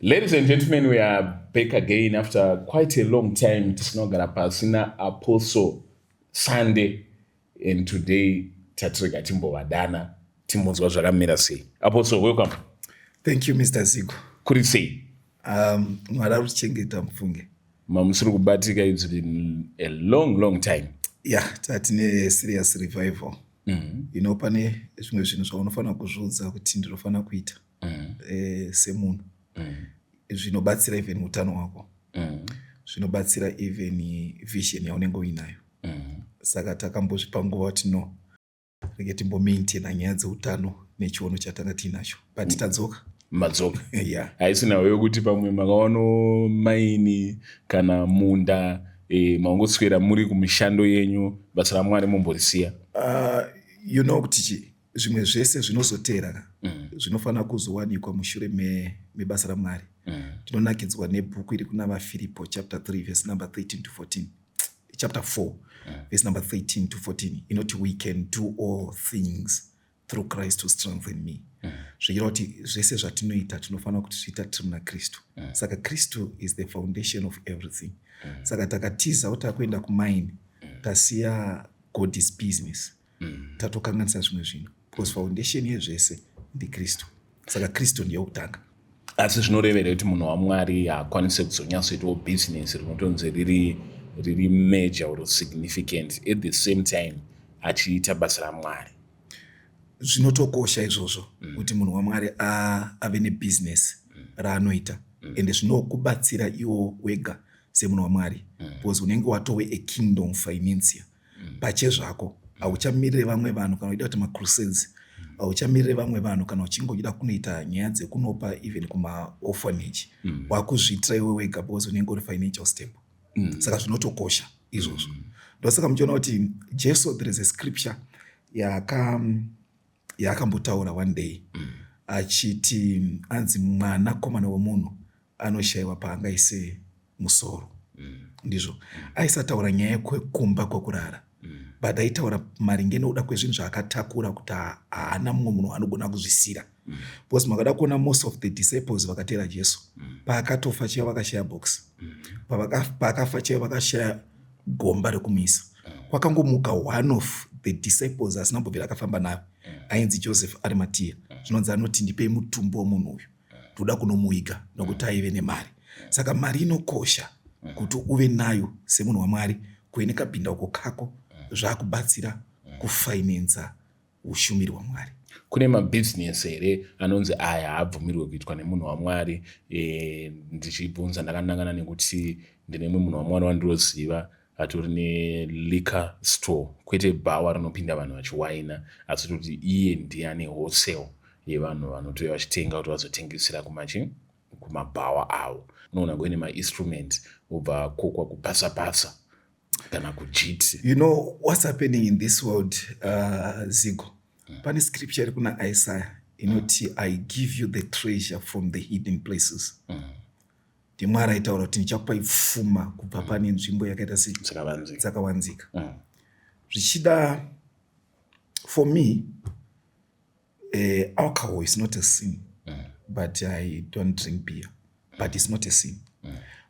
Ladies and gentlemen, we are back again after quite a long time tisina kugara pasina Apostle Sunday, and today tatirega timbovadana timbonzwa zvakamira sei. Apostle, welcome. Thank you, Mr Zigo. Kuri sei? Mwari ari kuchengeta, mufunge. Mamusiri kubatika, it's been a long, long time. Yeah, tatine serious revival. Pane zvimwe zvinhu zvaunofanira kuzviudza kuti ndinofanira kuita semunhu zvinobatsira even utano hwako, zvinobatsira even vision yaunenge uinayo. Saka takambozvipa nguva kuti no, rege timbomaintaina nyaya dzeutano nechiono chatanga tiinacho, but tadzoka. Madzoka. Yeah. Haisi nhau yokuti pamwe makawano maini kana munda, maungoswera muri kumishando yenyu, basa raMwari mumborisiya? You know kuti chi zvimwe zvese zvinozoteera zvinofanira kuzowanikwa mushure mebasa raMwari. Tinonakidzwa nebhuku iri kuna vaFiripo chapter 3 verse number 13 to 14, chapter 4 verse number 13 to 14, inoti, "We can do all things through Christ who strengthen me." Zvichireva kuti zvese zvatinoita tinofanira kuti zviita tiri muna Kristu. Saka Kristu is the foundation of everything. Saka takatiza kuti takuenda kumaini, tasiya God's business, tatokanganisa zvimwe zvinhu, because foundation yezvese ndiKristu. Saka Kristu ndiye wekutanga. Asi zvinorevera kuti munhu waMwari haakwanisi kuzonyatsoitawo bhizinesi rinotonzi riri major or significant, at the same time achiita basa raMwari? Zvinotokosha izvozvo kuti munhu waMwari ave nebhizinesi raanoita, ende zvinokubatsira iwo wega semunhu waMwari, because unenge watove a kingdom financier pachezvako. Hauchamirire vamwe vanhu kana uchida kuti macrusades, hauchamirire vamwe vanhu kana uchinge uchida kunoita nyaya dzekunopa even kumaorphanage. Wakuzviitira iwe wega because unenge uri financial stable. Saka zvinotokosha izvozvo. Ndosaka muchiona kuti Jesu, there is a scripture yaakambotaura one day achiti anzi mwanakomana wemunhu anoshayiwa paangaise musoro. Ndizvo aisataura nyaya yekumba kwekurara, but aitaura maringe nekuda kwezvinhu zvaakatakura, kuti haana mumwe munhu anogona kuzvisira, because makada kuona most of the disciples vakateera Jesu, paakatofa chaivo vakashaya box. Paakafa chaivo vakashaya gomba rekumuisa. Kwakangomuka one of the disciples asina kumbobvira akafamba nayo, ainzi Joseph Arimatia. Zvinonzi anoti, "Ndipei mutumbi womunhu uyu, ndoda kunomuiga," nokuti aive nemari. Saka mari inokosha kuti uve nayo semunhu waMwari, kuve nekabhindauko kako, zvakubatsira kufinansa ushumiri hwaMwari. Kune mabhizinesi here anonzi aya haabvumirwe kuitwa nemunhu waMwari? Ndichibvunza ndakanangana nekuti ndine mumwe munhu waMwari wandinoziva atori neliquor store, kwete bhawa rinopinda vanhu vachiwaina, asi toti iye ndiye ane wholesale yevanhu vanotouya vachitenga kuti vazotengesera kumachi kumabhawa avo. Unoona kuine mainstrument, obva akokwa kubhasa bhasa kana kujiti. You know what's happening in this world, Zigo? Pane scripture iri kuna Isaiah inoti, "I give you the treasure from the hidden places." NdiMwari aitaura kuti ndichakupai pfuma kubva pane nzvimbo yakaita sei? Dzakavanzika. Dzakavanzika. Zvichida for me, alcohol is not a sin, but I don't drink beer, but it's not a sin.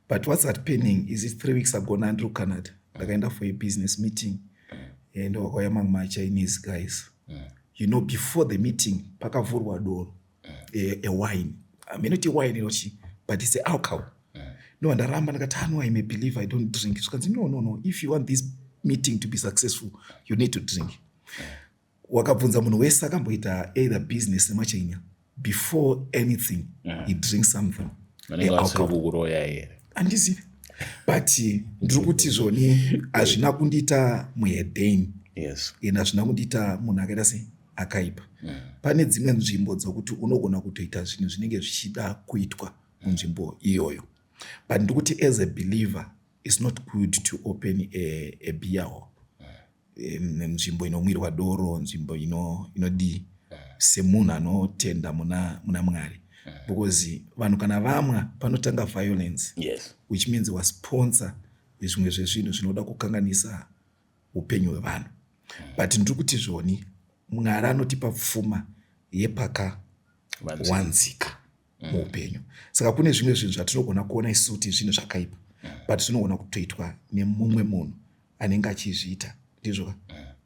But what's happening is it 3 weeks ago nandiri kuCanada, ndakaenda for a business meeting and wakauya mamwe maChinese guys. Before the meeting pakavhurwa doro, a wine, aminoti wine inochi, but it's a alcohol. No, ndaramba, ndakati, "Ah, no, I'm a believer, I don't drink." Zvikanzi, "No, no, no, if you want this meeting to be successful, you need to drink." Wakabvunza munhu wese akamboita either business nemaChina, before anything he drinks something. Vanenge vasiri kukuroya here? Handizivi, but ndiri kuti zvoni hazvina kundiita muhedheni ende hazvina kundiita munhu akaita sei, akaipa. Pane dzimwe nzvimbo dzokuti unogona kutoita zvinhu zvinenge zvichida kuitwa munzvimbo iyoyo, but ndikuti as a believer it's not good to open a beer hall, nzvimbo inomwirwa doro, nzvimbo inodii, semunhu anotenda muna Mwari, because vanhu kana vamwa panotanga violence, which means wasponsor zvimwe zvezvinhu zvinoda kukanganisa upenyu hwevanhu. But ndiri kuti zvoni Mwari anotipa pfuma yepakawanzika. Muupenyu. Saka kune zvimwe zvinhu zvatinogona kuona isu kuti zvinhu zvakaipa, but zvinogona kutoitwa nemumwe munhu anenge achizviita, ndizvo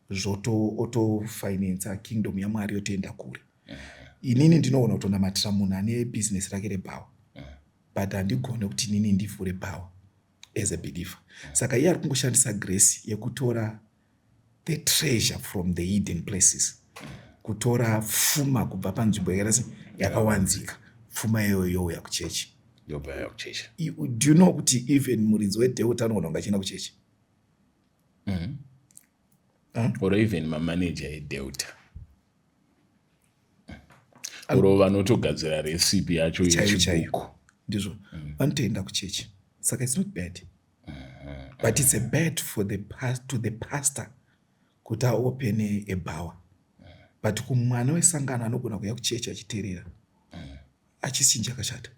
zvoto otofinansa kingdom yaMwari yotoenda kure. Inini ndinogona kutonamatira munhu ane bhizinesi rake rebhawa, but handigone kuti inini ndivhure bhawa as a believer. Saka iye ari kungoshandisa grace yekutora the treasure from the hidden places, kutora pfuma kubva panzvimbo yakaita se yakawanzika. Pfuma iyoyo youya kuchechi. Yobva yauya kuchechi. Do you know kuti even muridzi weDelta anogona kunge achienda kuchechi? Or even mamanager eDelta or vanotogadzira recipe yacho. Chaiyo chaiyo. Yechibuku. Ndizvo, vanotoenda kuchechi. Saka it's not bad, but it's a bad for the to the pastor kuti aopene ebhawa, but kumwana wesangano anogona kuuya kuchechi achiteerera achisi chinhu chakashata.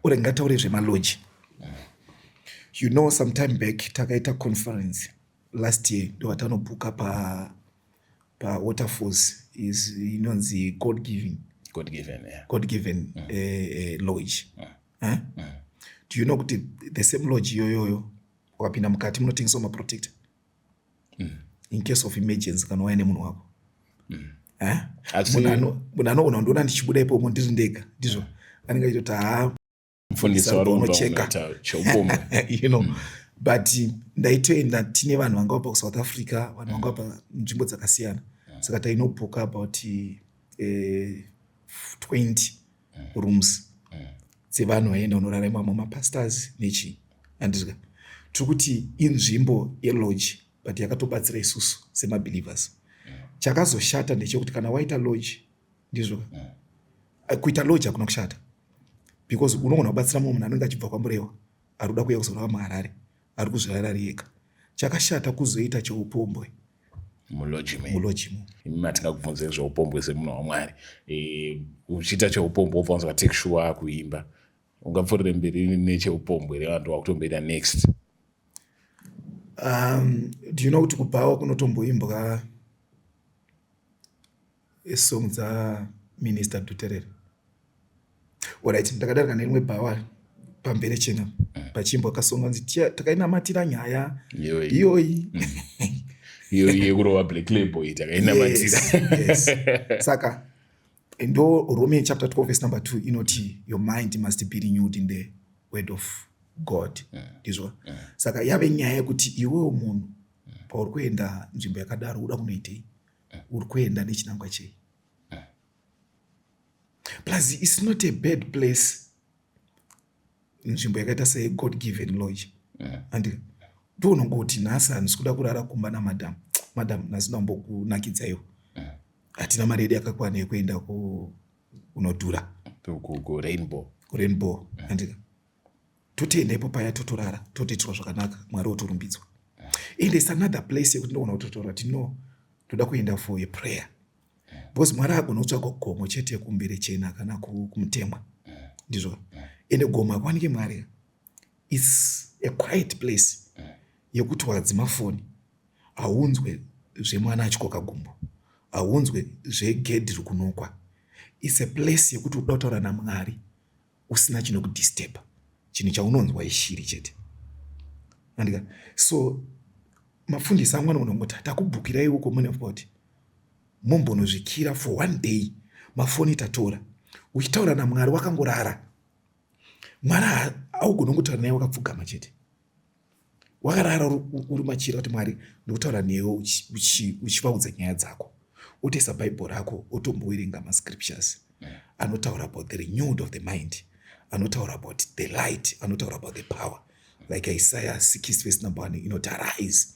Ore ngataure zvemalodge. Sometime back takaita conference last year, ndo vatanobhuka pa paWaterfalls, is inonzi God Giving. God Given, yeah. God Given Lodge. Eh? Do you know kuti the same lodge iyoyoyo, ukapinda mukati munotengeswa maprotector in case of emergency kana wauya nemunhu wako? Eh? Munhu anogona kundiona ndichibuda ipomo ndiri ndega, ndizvo, anenge achitoti, "Ha, mufundisi vari unocheka." Kunoita cheupombwe. But ndaitoenda tine vanhu vanga vabva kuSouth Africa, vanhu vanga vabva nzvimbo dzakasiyana. Saka tainobhuka about 20 rooms dzevanhu vaienda kunorara imomo, mapastors nechii, handiti? Tiri kuti inzvimbo yelodge, but yakatobatsira isusu semabelievers. Chakazoshata ndechekuti kana waita lodge, ndizvo, kuita lodge hakuna kushata, because unogona kubatsira mumwe munhu anenge achibva kwaMurewa ari kuda kuuya kuzorara muHarare, ari kuzvirara ari ega. Chakashata kuzoita cheupombwe. Mulodge. Mulodge mo. Imi matingakubvunzei zveupombwe semunhu waMwari. Uchiita cheupombwe, wobva wanzwa Take Sure kuimba, ungapfuurire mberi necheupombwe here vanhu wakutomboita next? Do you know kuti kubhawa kunotomboimbwa song dzaMinister Duterere? Alright, ndakadarika nerimwe bhawa pamberi chena, pachiimbwa kasong kanzi "Takainamatira nyaya iyoyi. Iyoyi." Iyoyi yekurova Black Label iyi, takainamatira. Yes. Saka ndo Romans chapter 12 verse number 2 inoti, "Your mind must be renewed in the word of God." Ndizvo. Saka yave nyaya yekuti iwewo munhu pauri kuenda nzvimbo yakadaro, uda kunoitei? Uri kuenda nechinangwa chei? Plus it's not a bad place, nzvimbo yakaita seGod Given Lodge. Andi ndonongoti nhasi handisi kuda kurara kumba namadam. Madam, nhasi ndambokunakidzaiwo, hatina mari yedu yakakwana yekuenda kunodhura. KuRainbow. KuRainbow, andika? Totoenda ipo paya, totorara, totoitirwa zvakanaka, Mwari otorumbidzwa. And it's another place yekuti ndogona kutotaura kuti, "No, toda kuenda for a prayer," because Mwari agona kutsvaga gomo chete kumbere chena kana kumutemwa, ndizvo. Ende gomo hakuwanike Mwari. It's a quiet place yekuti wadzima foni, haunzwe zvemwana achikoka gumbo, haunzwe zvegedhi rikunokwa. It's a place yekuti uda kutaura naMwari usina chinokudisturba. Chinhu chaunonzwa ishiri chete, andika? So mafundisi amwe anogona kungoti, "Takubhukirai uko mune kuti mumbonozvikira for one day, mafoni tatora," uchitaura naMwari wakangorara. Mwari haugoni kungotaura naye wakapfugama chete, wakarara uri machira, kuti, "Mwari, ndikutaura newe," uchivaudza nyaya dzako, otoisa Bhaibheri rako, otomboverenga mascriptures anotaura about the renewed of the mind, anotaura about the light, anotaura about the power, like Isaiah 6 verse number 1 inoti, "Arise,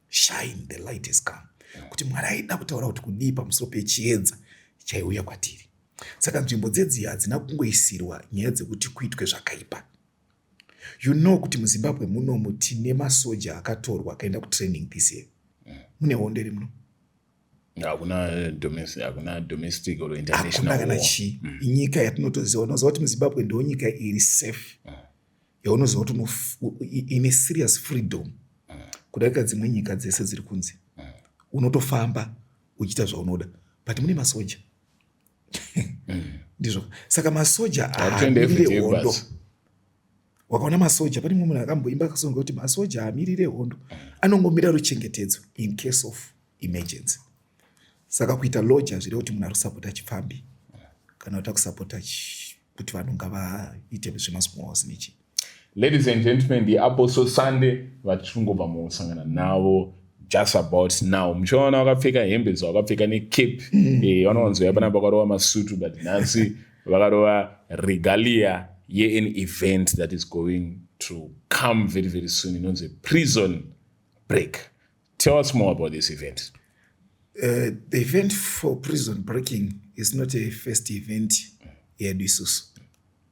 shine, the light has come." Kuti Mwari aida kutaura kuti kudii pamusoro pechiedza chaiuya kwatiri. Saka nzvimbo dzedziya hadzina kungoisirwa nyaya dzekuti kuitwe zvakaipa. You know kuti muZimbabwe munomu tine masoja akatorwa akaenda kutraining this year? Mune hondo iri muno? Hakuna domestic, hakuna domestic or international. Hakuna kana chii. Inyika yatinotoziva, unoziva kuti muZimbabwe ndo nyika iri safe yaunoziva kuti ine serious freedom kudarika dzimwe nyika dzese dziri kunze. Unotofamba uchiita zvaunoda, but mune masoja. Ndizvo, saka masoja Hatoende haamirire everyday hondo. bus. Wakaona masoja, pane mumwe munhu akamboimba kasonga kuti masoja haamirire hondo, anongomira ruchengetedzo in case of emergency. Saka kuita lodger zvireva kuti munhu ari kusapota chipfambi kana kuti akusapota kuti vanhu ngavaite zvemasmalls nechi. Ladies and gentlemen, the Apostle Sunday vachingobva musangana navo just about now. Muchivaona vakapfeka hembe dzavakapfeka necape. Vanowanzoya panapa vakarova masutu, but nhasi vakarova regalia yean event that is going to come very very soon, inonzi Prison Break. Tell us more about this event. The event for prison breaking is not a first event yedu isusu,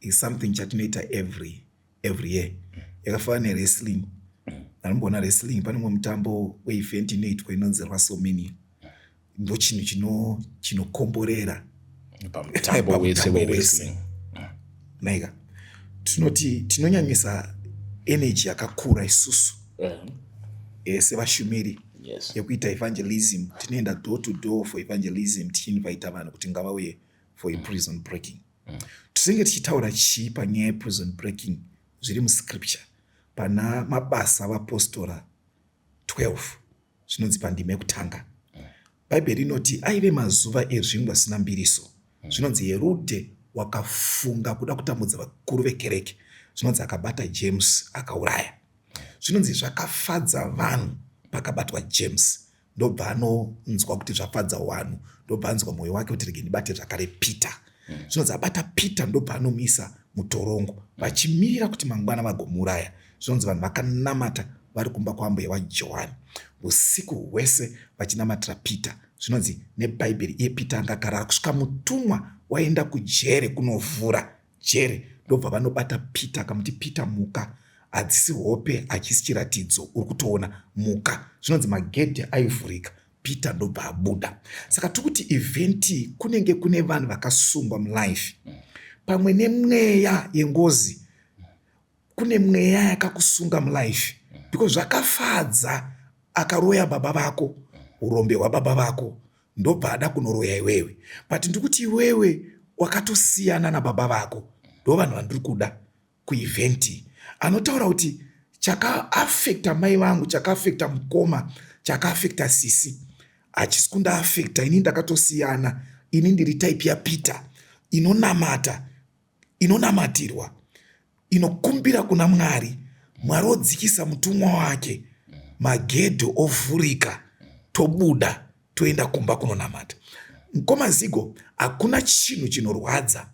is something chatinoita every year. Yakafanana newrestling. Anomboona wrestling, pane mumwe mutambo weevent inoitwa inonzi WrestleMania. Ndo chinhu chinokomborera pamutambo wese wewrestling. Naika tinoti tinonyanyisa energy yakakura isusu sevashumiri yekuita evangelism. Tinoenda door to door for evangelism, tichiinvita vanhu kuti ngavauye for a prison breaking. Tinenge tichitaura chii panyaya yeprison breaking? Zviri muscripture pana Mabasa Avapostora 12, zvinonzi pandima yekutanga, Bhaibheri rinoti aive mazuva ezvingwa zvisina mbiriso. Zvinonzi Herudhe wakafunga kuda kutambudza vakuru vekereke. Zvinonzi akabata James akauraya. Zvinonzi zvakafadza vanhu pakabatwa James. Ndobva anonzwa kuti zvafadza vanhu, ndobva anzwa mwoyo wake kuti rege ndibate zvakare Peter. Zvinonzi abata Peter, ndobva anomisa mutorongo vachimirira kuti mangwana vagomuuraya. Zvinonzi vanhu vakanamata vari kumba kwambuya waJohani usiku hwese vachinamatira Peter. Zvinonzi neBhaibheri iye Peter anga akarara kusvika mutumwa waenda kujere kunovhura jere, ndobva vanobata Peter. Akamuti, "Peter, muka, hadzisi hope, hachisi chiratidzo, uri kutoona, muka." Zvinonzi magedhi aivhurika, Peter ndobva abuda. Saka tiri kuti event kunenge kune vanhu vakasungwa mulife pamwe nemweya yengozi. Kune mweya yakakusunga mulife because zvakafadza akaroya baba vako, urombe hwababa vako, ndobva ada kunoroya iwewe. But ndikuti iwewe wakatosiyana nababa vako. Ndo vanhu vandiri kuda kuevent, anotaura kuti chakaafecta mai vangu, chakaafecta mukoma, chakaafecta sisi, hachisi kundaafecta ini. Ndakatosiyana. Ini ndiri type yaPeter inonamata, inonamatirwa, inokumbira kuna Mwari. Mwari odzikisa mutumwa wake, magedhi ovhurika, tobuda, toenda kumba kunonamata. Mukoma Zigo, hakuna chinhu chinorwadza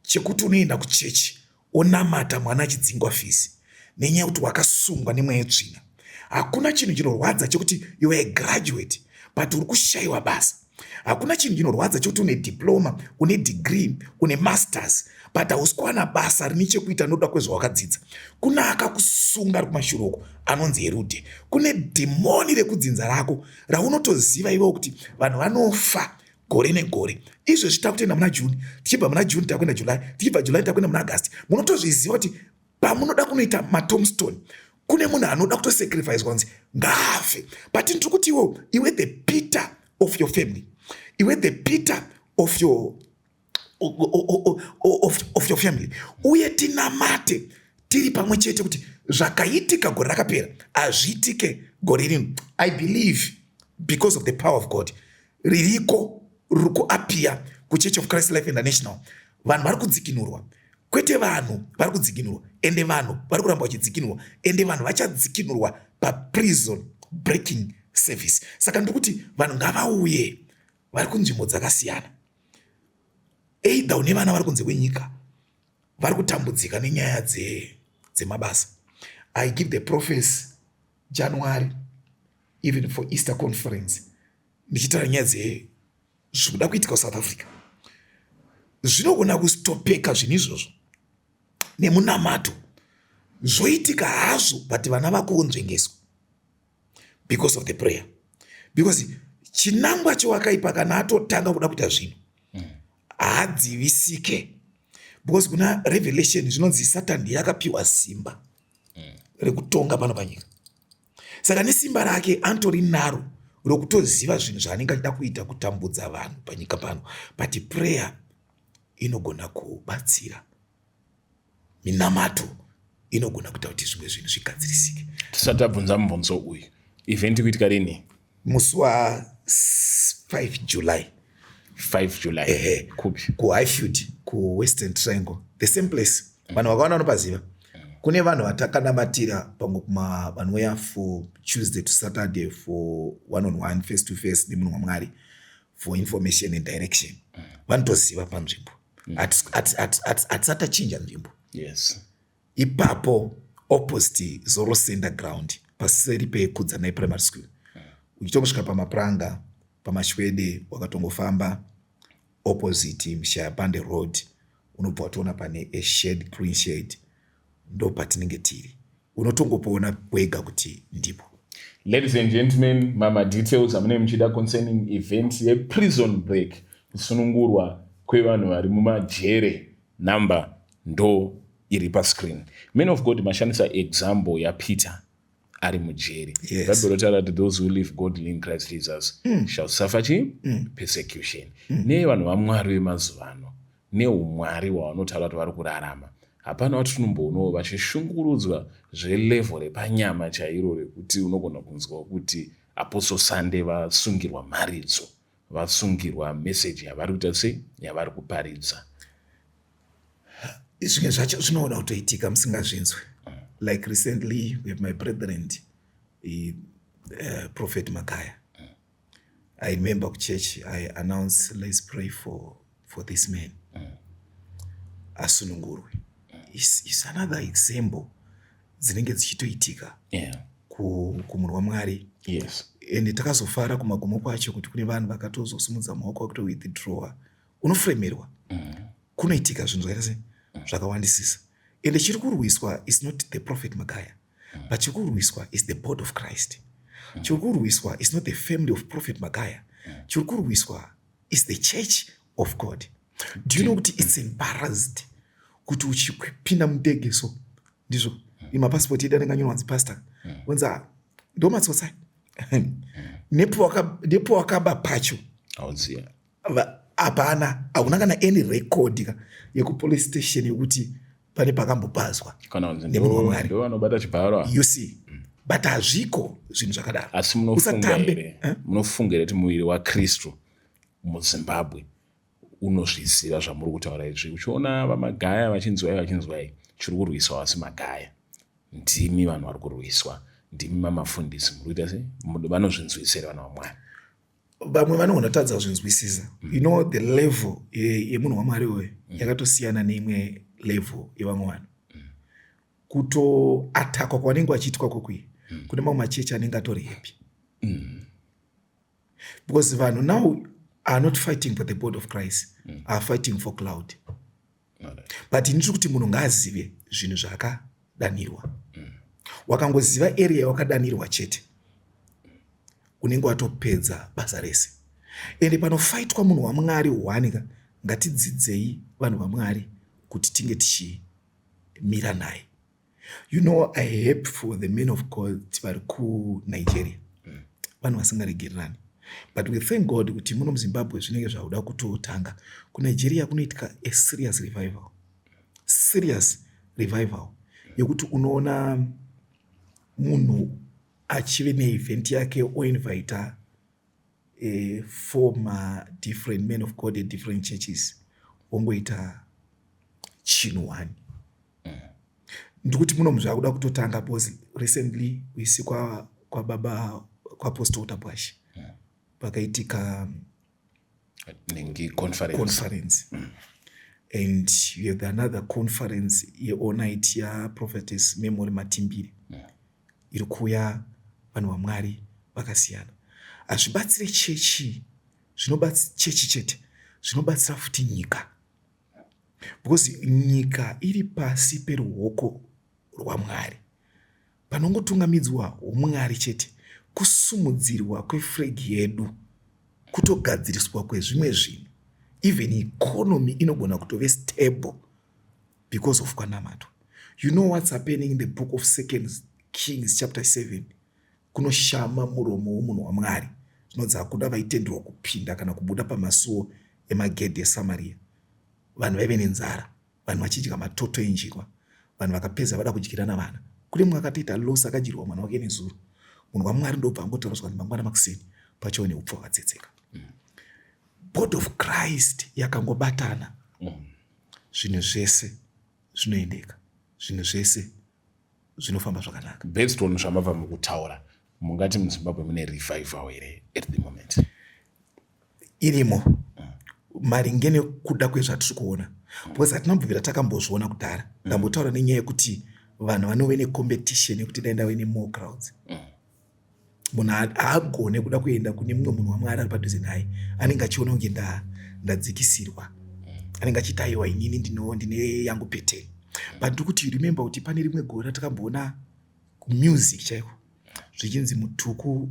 chekuti unoenda kuchechi onamata mwana achidzingwa fees nenyaya yekuti wakasungwa nemweya yetsvina. Hakuna chinhu chinorwadza chekuti you are a graduate but uri kushayiwa basa. Hakuna chinhu chinorwadza chekuti une diploma, une degree, une masters, but hausi kuwana basa rine chekuita nokuda kwezvawakadzidza. Kuna akakusunga ari kumashure uko anonzi Herudhe. Kune dhimoni rekudzinza rako raunotoziva iwewo kuti vanhu vanofa gore negore. Izvezvi takutoenda muna June, tichibva muna June takuenda July, tichibva July takuenda muna August. Munotozviziva kuti pamunoda kunoita matombstone kune munhu anoda kutosacrifice kunzi ngaafe. But ndiri kuti iwo iwe the Peter of your family, iwe the Peter of your family, uye tinamate tiri pamwe chete kuti zvakaitika gore rakapera hazviitike gore rino. I believe because of the power of God ririko riri kuappear kuChurch of Christ Life International, vanhu vari kudzikinurwa. Kwete vanhu vari kudzikinurwa, ende vanhu vari kuramba vachidzikinurwa, ende vanhu vachadzikinurwa paprison breaking service. Saka ndiri kuti vanhu ngavauye vari kunzvimbo dzakasiyana. Either une vana vari kunze kwenyika vari kutambudzika nenyaya dzemabasa. I give the prophecy January, even for Easter conference, ndichitaura nyaya dzezvikuda kuitika kuSouth Africa. Zvinogona kustopeka zvinhu izvozvo nemunamato, zvoitika hazvo, but vana vako vonzvengeswa because of the prayer, because chinangwa chewakaipa kana atotanga kuda kuita zvinhu haadzivisike, because kuna Revelation zvinonzi Satani ndiye akapiwa simba rekutonga pano panyika. Saka nesimba rake anotori naro rokutoziva zvinhu zvaanenge achida kuita kutambudza vanhu panyika pano, but prayer. Inogona kubatsira. Minamato inogona kuita kuti zvimwe zvinhu zvigadzirisike. Tisati tabvunza mubvunzo uyu, event kuitika rini? Musi wa5 July. 5 July? Ehe. Kupi? KuHighfield, kuWestern Triangle, the same place. Vanhu vakawanda vanopaziva. Kune vanhu vatakanamatira pamwe kuma vanouya for Tuesday to Saturday for one on one, face to face nemunhu waMwari, for information and direction. Vanotoziva panzvimbo. Hatisati tachinja nzvimbo. Ipapo opposite Zoro Center ground, paseri peKudzanai Primary School, uchitongosvika pamapuranga paMashwede, wakatongofamba opposite Mushayapande Road, unobva watoona pane a shed, green shed. Ndo patinenge tiri, unotongopoona wega kuti ndipo. Ladies and gentlemen, mama details amunenge muchida concerning event yeprison break, kusunungurwa kwevanhu vari mumajere, number ndo iri pascreen. Man of God, mashandisa example yaPeter ari mujeri. Bhaibheri rotaura kuti those who live godly in Christ Jesus shall suffer chi persecution. Nevanhu vaMwari vemazuva ano, neumwari hwavanotaura kuti vari kurarama, hapana wati tinomboonawo vachishungurudzwa zvelevel repanyama chairo, rekuti unogona kunzwa kuti Apostle Sunday vasungirwa mharidzo, vasungirwa meseji yavari kuita sei, yavari kuparidza. Zvimwe zvacho zvinoona kutoitika musingazvinzwi. Like recently we have my brethren, Prophet Magaya. I remember kuchurch I announced, "Let's pray for this man, asunungurwe." Is another example dzinenge dzichitoitika kumunhu waMwari. Ende takazofara kumagumo kwacho kuti kune vanhu vakatozosimudza maoko vakutowithdrawa. Unofremerwa. Kunoitika zvinhu zvakaita sei, zvakawandisisa. Ende chiri kurwiswa is not the Prophet Magaya, but chiri kurwiswa is the body of Christ. Chiri kurwiswa is not the family of Prophet Magaya. Chiri kurwiswa is the church of God. Do you know kuti it's embarrassed kuti uchipinda mundege, so ndizvo imapasipoti edu anenge anyorwa nzi pastor, unzi, "Ah, ndo matsotsa"? Nepo wakaba pacho Hauziva. Hapana, hakuna kana any record ka yekupolice station yekuti pane pakambopazwa kana kunzi nemunhu waMwari. Ndo vanobata chibharo. You see, but hazviko zvinhu zvakadaro. Asi munofunga Usatambe, here, eh? munofunga here kuti muviri waKristu muZimbabwe unozviziva zvamuri kutaura izvi, uchiona vaMagaya vachinzwai, vachinzwai, chiri kurwiswa asi Magaya, ndimi vanhu vari kurwiswa, ndimi mamafundisi, muri kuita sei? Vanozvinzwisira vanhu vaMwari? Vamwe vanogona kutadza kuzvinzwisisa. You know, the level yemunhu waMwari uyu yakatosiyana neimwe level yevamwe vanhu. Kutoatakwa kwavanenge vachiitwa kwokui, kune mamwe machechi anenge atori happy, because vanhu now are not fighting for the body of Christ, are fighting for clout. But ndiri kuti munhu ngaazive zvinhu zvaakadanirwa. Wakangoziva area yawakadanirwa chete, unenge watopedza basa rese. Ende panofaitwa munhu waMwari hwanika, ngatidzidzei vanhu vaMwari kuti tinge tichimira naye. You know, I hope for the men of God vari kuNigeria, vanhu vasingaregererani, but we thank God kuti muno muZimbabwe zvinenge zvakuda kutotanga. KuNigeria kunoitika a serious revival, serious revival yekuti unoona munhu achive neevent yake, oinvita four different men of God at different churches, wongoita chinhu one. Ndikuti muno zvakuda kutotanga, because recently uisi kwababa kwaApostle Tabwashi pakaitika Ningi conference. Conference. And you have another conference yeall night yaProphetess Memory Matimbiri iri kuuya. Vanhu vaMwari vakasiyana. Hazvibatsire chechi, chechi chete, zvinobatsira futi nyika, because nyika iri pasi peruoko rwaMwari. Panongotungamidzwa umwari chete, kusumudzirwa kweflag yedu, kutogadziriswa kwezvimwe zvinhu, even economy inogona kutove stable because of kwanamatwa. You know what's happening in the book of Second Kings chapter 7? Kunoshama muromo womunhu waMwari, zvinonzi hakuna vaitenderwa kupinda kana kubuda pamasuo emagedhi eSamaria. Vanhu vaive nenzara, vanhu vachidya matoto enjiwa, vanhu vakapedza vada kudyirana vana. Kune mumwe akatoita loss, akadyirwa mwana wake nezuro. Munhu waMwari ndobva angotaura zvakanzi mangwana makuseni pachava neupfu hwakatsetseka. Body of Christ yakangobatana, zvinhu zvese zvinoendeka, zvinhu zvese zvinofamba zvakanaka. Based on zvamabva mukutaura, mungati muZimbabwe mune revival here at the moment? Irimo maringe nekuda kwezvatiri kuona, because hatina kubvira takambozviona kudhara. Ndambotaura nenyaya yekuti vanhu vanove necompetition yekuti dai ndave nemore crowds. Munhu haagone kuda kuenda kune mumwe munhu waMwari ari padhuze naye, anenge achiona kunge ndadzikisirwa, anenge achiti, "Aiwa, inini ndine yangu pattern." But ndiri kuti, remember kuti pane rimwe gore ratakamboona kumusic chaiko zvichinzi Mutuku,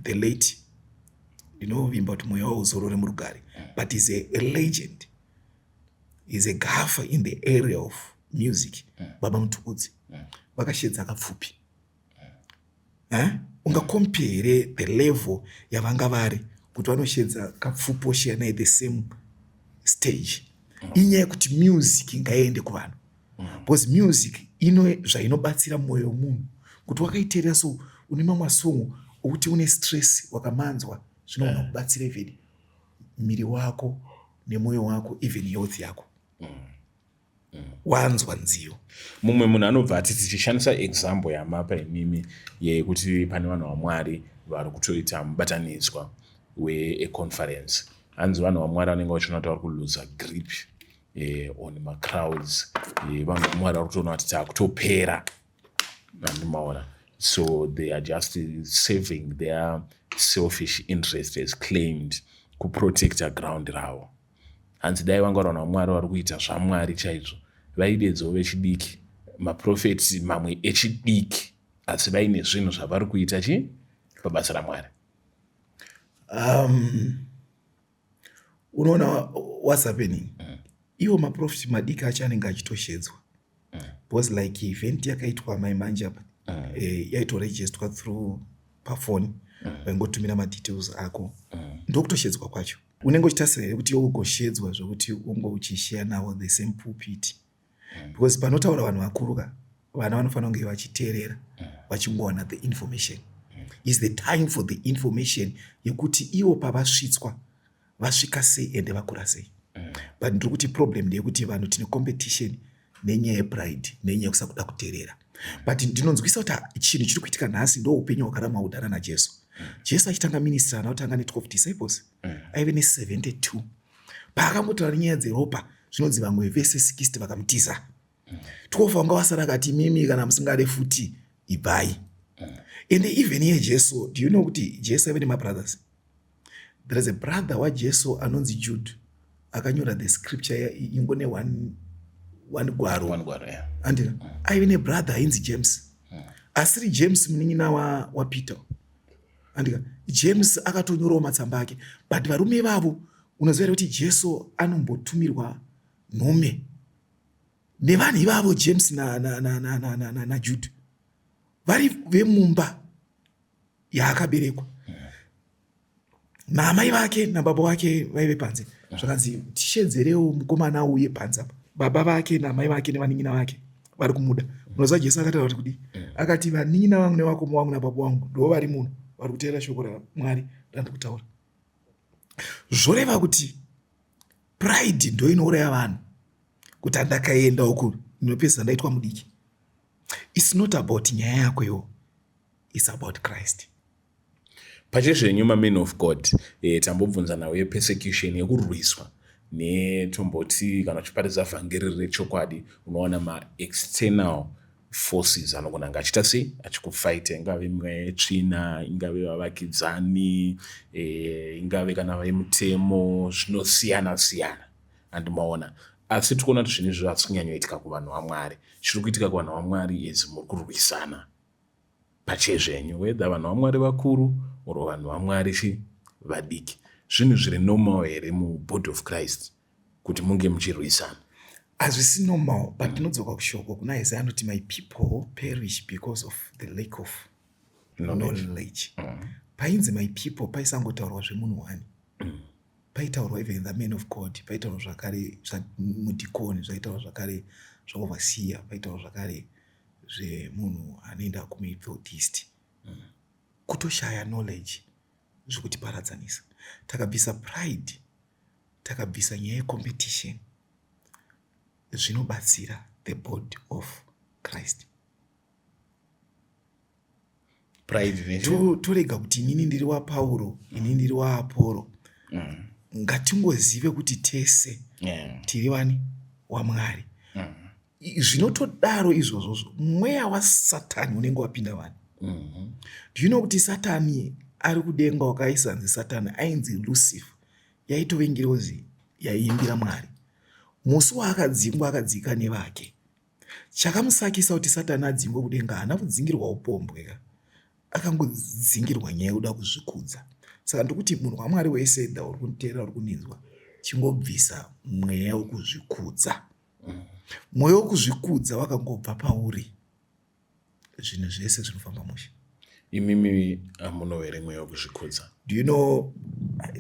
the late, ndinovimba kuti mweya wauzorore murugare, but is a legend, is a gaffer in the area of music, Baba Mutukudzi, vakashedza Kapfupi. Eh? Ungacompare the level yavanga vari kuti vanoshedza Kapfupi oshiya naye the same stage? Inyaya yekuti music ngaiende kuvanhu, because music ino zvainobatsira mwoyo wemunhu kuti wakaiteerera. So une mamwe masongo okuti une stress, wakamanzwa, zvinogona kubatsira even miri wako nemwoyo wako, even health yako, wanzwa nziyo. Mumwe munhu anobva ati, tichishandisa example yamapa imimi yekuti pane vanhu vaMwari vari kutoita mubatanidzwa weconference, hanzi vanhu vaMwari vanenge vachiona kuti vari kuluza grip on macrowds. Vanhu vaMwari vari kutoona kuti taakutopera, andimaona? So they are just saving their selfish interest as claimed kuprotecta ground ravo. Hanzi dai vanga vari vanhu vaMwari vari kuita zvaMwari chaizvo, vaidedzawo vechidiki, maprofeti mamwe echidiki, asi vaine zvinhu zvavari kuita chi pabasa raMwari. Unoona what's happening? Iwo maprofiti madiki acho anenge achitoshedzwa, because like event yakaitwa mai manje apa, yaitoregistwa through pafoni, vaingotumira madetails ako, ndokutoshedzwa kwacho. Unenge uchitasira here kuti iwe ugoshedzwa zvokuti unge uchishare navo the same pulpit? Because panotaura vanhu vakuru ka, vana vanofanira kunge vachiteerera, vachingowana the information. Is the time for the information yekuti ivo pavasvitswa vasvika sei, ende vakura sei. But ndiri kuti problem ndeyekuti vanhu tine competition nenyaya yepride, nenyaya yekusakuda kuteerera. But ndinonzwisa kuti chinhu chiri kuitika nhasi ndo upenyu hwakaramwa kudhara naJesu. Jesu achitanga ministry haana kutanga ne12 disciples, aive ne72. Paakambotaura nenyaya dzeropa, zvinonzi vamwe vese 60 vakamutiza, 12 vanga vasara. Akati, "Mimi kana musingade futi, ibvai." Ende even iye Jesu, do you know kuti Jesu aive nemabrothers? There is a brother waJesu anonzi Jude, akanyora the scripture ingo neone one gwaro. One gwaro, yeah. Andina aive nebrother ainzi James, asiri James munin'ina waPeter, andika? James akatonyorawo matsamba ake. But varume vavo, unoziva here kuti Jesu anombotumirwa nhume nevanhu ivavo, James naJude, na vari vemumba yaakaberekwa naamai vake nababa vake, vaive panze. Zvakanzi, "Tishedzerewo mukomana uye panze apa, baba vake naamai vake nevanin'ina vake vari kumuda." Unoziva Jesu akataura kuti kudii? Akati, "Vanin'ina vangu nevakoma vangu nababa vangu ndo vari muno vari kuteerera shoko raMwari randiri kutaura." Zvoreva kuti pride ndo inouraya vanhu, kuti andakaenda uku ndinopedzisa ndaitwa mudiki. It's not about nyaya yako iwo, it's about Christ. Pachezvenyu, mamen of God, tambobvunza nhau yepersecution, yekurwiswa netomboti kana uchiparidza vhangeri rechokwadi, unowana maexternal forces anogona kunge achiita sei, achikufaita, ingave mweya yetsvina, ingave vavakidzani, ingave kana vemutemo, zvinosiyana siyana, handimaona? Asi tikuona kuti zvinhu izvozvo hatisi kunyanyoitika kuvanhu vaMwari. Chiri kuitika kuvanhu vaMwari is muri kurwisana pachezvenyu, whether vanhu vaMwari vakuru or vanhu vaMwari chi vadiki. Zvinhu zviri normal here mubody of Christ kuti munge muchirwisana? Hazvisi normal, but tinodzoka kushoko kuna Isaya anoti, "My people perish because of the lack of knowledge." Knowledge. Painzi "my people" paisangotaurwa zvemunhu wani. Paitaurwa even the man of God, paitaurwa zvakare zvamudhikoni, zvaitaurwa zvakare zvaoverseer, paitaurwa zvakare zvemunhu anoenda kuMethodist. Kutoshaya knowledge zvekutiparadzanisa. Takabvisa pride, takabvisa nyaya yecompetition, zvinobatsira the body of Christ. Pride. Torega kuti inini ndiri waPauro, inini ndiri waAporo. Ngatingozive kuti tese tiri vani waMwari. Zvinotodaro izvozvozvo, mweya waSatani unenge wapinda vanhu. Do you know kuti Satani ari kudenga wakaisanzi Satani ainzi Lucifer, yaitove ngirozi yaiimbira Mwari. Musi waakadzingwa akadzika nevake. Chakamusakisa kuti Satani adzingwe kudenga, haana kudzingirwa upombwe ka, akangodzingirwa nyaya yekuda kuzvikudza. Saka ndikuti munhu waMwari wese da uri kunditeerera, uri kundinzwa, chingobvisa mweya wekuzvikudza. Mweya wekuzvikudza wakangobva pauri, zvinhu zvese zvinofamba mushe. Imimi hamuno here mweya wekuzvikudza? Do you know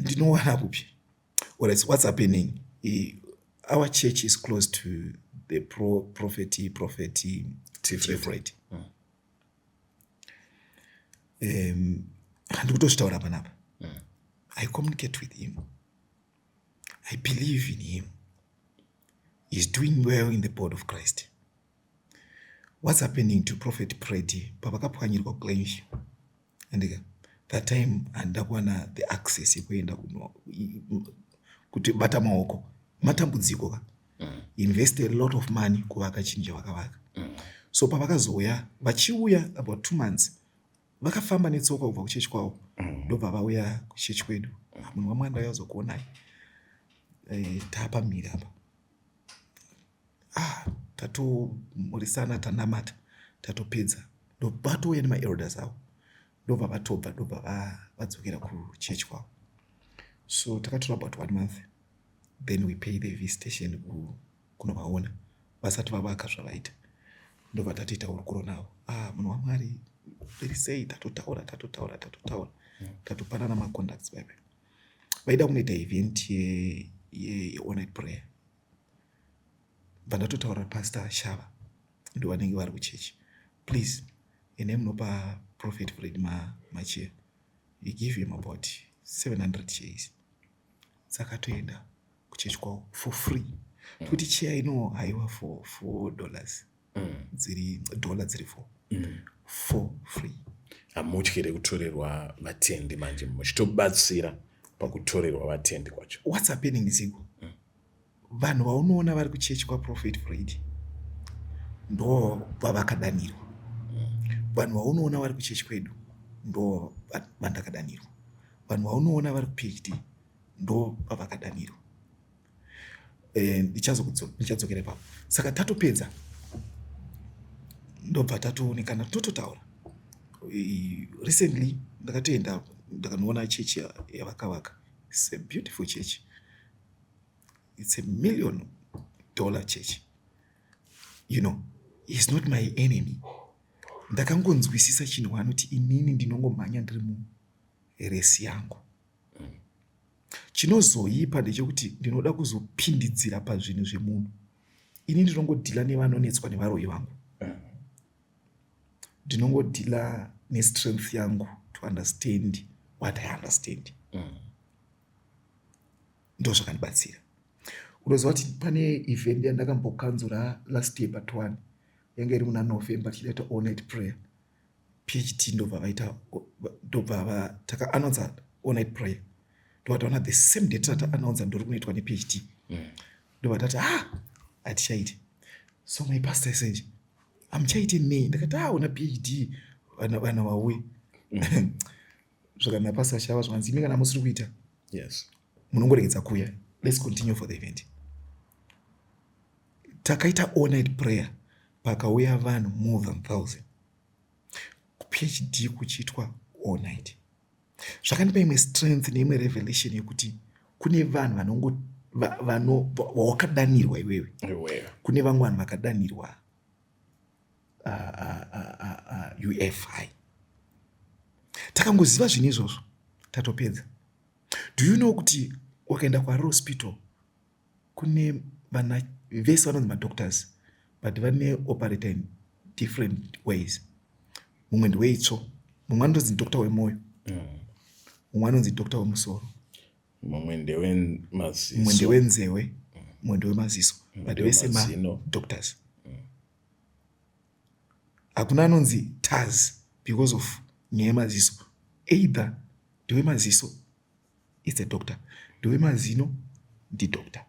ndinowana kupi? Alright, what's happening, our church is close to the prophet Tifred. Handikutozvitaura panapa. I communicate with him. I believe in him. He's doing well in the body of Christ. What's happening to Prophet Freddy, pavakapwanyirwa Glenview, andika that time handida kuwana the access yekuenda kuti bata maoko, matambudziko ka. Invest a lot of money kuvaka chinhu chavakavaka. So pavakazouya, vachiuya about 2 months, vakafamba netsoka kubva kuchechi kwavo, ndobva vauya kuchechi kwedu. "Munhu waMwari, ndauya kuzokuonai. Taapamhiri apa." Ah, tatomurisana, tanamata, tatopedza, vatouya nemaelders avo, ndobva vatobva, ndobva vadzokera kuchechi kwavo. So takatora about one month, then we pay the visitation kunovaona vasati vavaka zvavaita. Ndobva tatoita hurukuro navo. "Ah, munhu waMwari, very sei?" Tatotaura, tatotaura, tatotaura, tatopanana macontacts. Vaive vaida kunoita event yeall night prayer. Bva ndatotaura, "Pastor Shava ndo vanenge vari kuchechi. Please, ene munopa Prophet Fred machair." You give him about 700 chairs, dzakatoenda kuchechi kwavo for free. Kuti chair ino haiwa for $4, dziri dollar dziri 4, for free. Hamutyire kutorerwa vatendi manje, muchitobatsira pakutorerwa vatendi kwacho? What's happening, Zigo, vanhu vaunoona vari kuchechi kwaProphet Fred ndo vavakadanirwa. Vanhu vaunoona vari kuchechi kwedu ndo vandakadanirwa. Vanhu vaunoona vari kuPhD ndo vavakadanirwa. Ndichadzokera ipapo. Saka tatopedza, ndobva tatoonekana, tototaura. Recently ndakatoenda, ndakanoona chechi yavakavaka. It's a beautiful church. It's a million dollar church. He's not my enemy. Ndakangonzwisisa chinhu anoti inini ndinongomhanya ndiri murace yangu. Chinozoipa ndechekuti ndinoda kuzopindidzira pazvinhu zvemunhu. Ini ndinongodeala nevanonetswa nevaroyi vangu. Ndinongodeala nestrength yangu to understand what I understand. Ndo zvakandibatsira. Unoziva kuti pane event yandakambokanzura last year but one, yanga iri muna November, tichidaita all night prayer. PhD ndobva vaita, ndobva takaannounca all night prayer, ndobva taona the same day tataannounca ndori kunoitwa nePhD. Ndobva tati, "Ah, hatichaiti." So my pastor said, "Hamuchaiti nei?" Ndakati, "Ah, una PhD, vana vauye." Zvakanaka, Pastor Shava, zvakanzi, "Imi kana musiri kuita, munongoregedza kuuya. Let's continue for the event." Takaita all night prayer, pakauya vanhu more than 1000 kuPhD, kuchiitwa all night. Zvakandipa imwe strength neimwe revelation yekuti kune vanhu vanongo vawakadanirwa iwewe, kune vamwe vanhu vakadanirwa UFI. Takangoziva zvinhu izvozvo, tatopedza. Do you know kuti Wakaenda kuHarare Hospital, kune vana vese vanonzi madoctors, but vane operate in different ways. Mumwe ndeweitsvo, mumwe anonzi doctor wemwoyo, mumwe anonzi doctor wemusoro, mumwe ndewemaziso, mumwe ndewenzeve, mumwe ndewemaziso, but vese madoctors. Hakuna anonzi tas because of nyaya yemaziso. Either ndewemaziso, it's a doctor, ndewemazino, ndidoctor.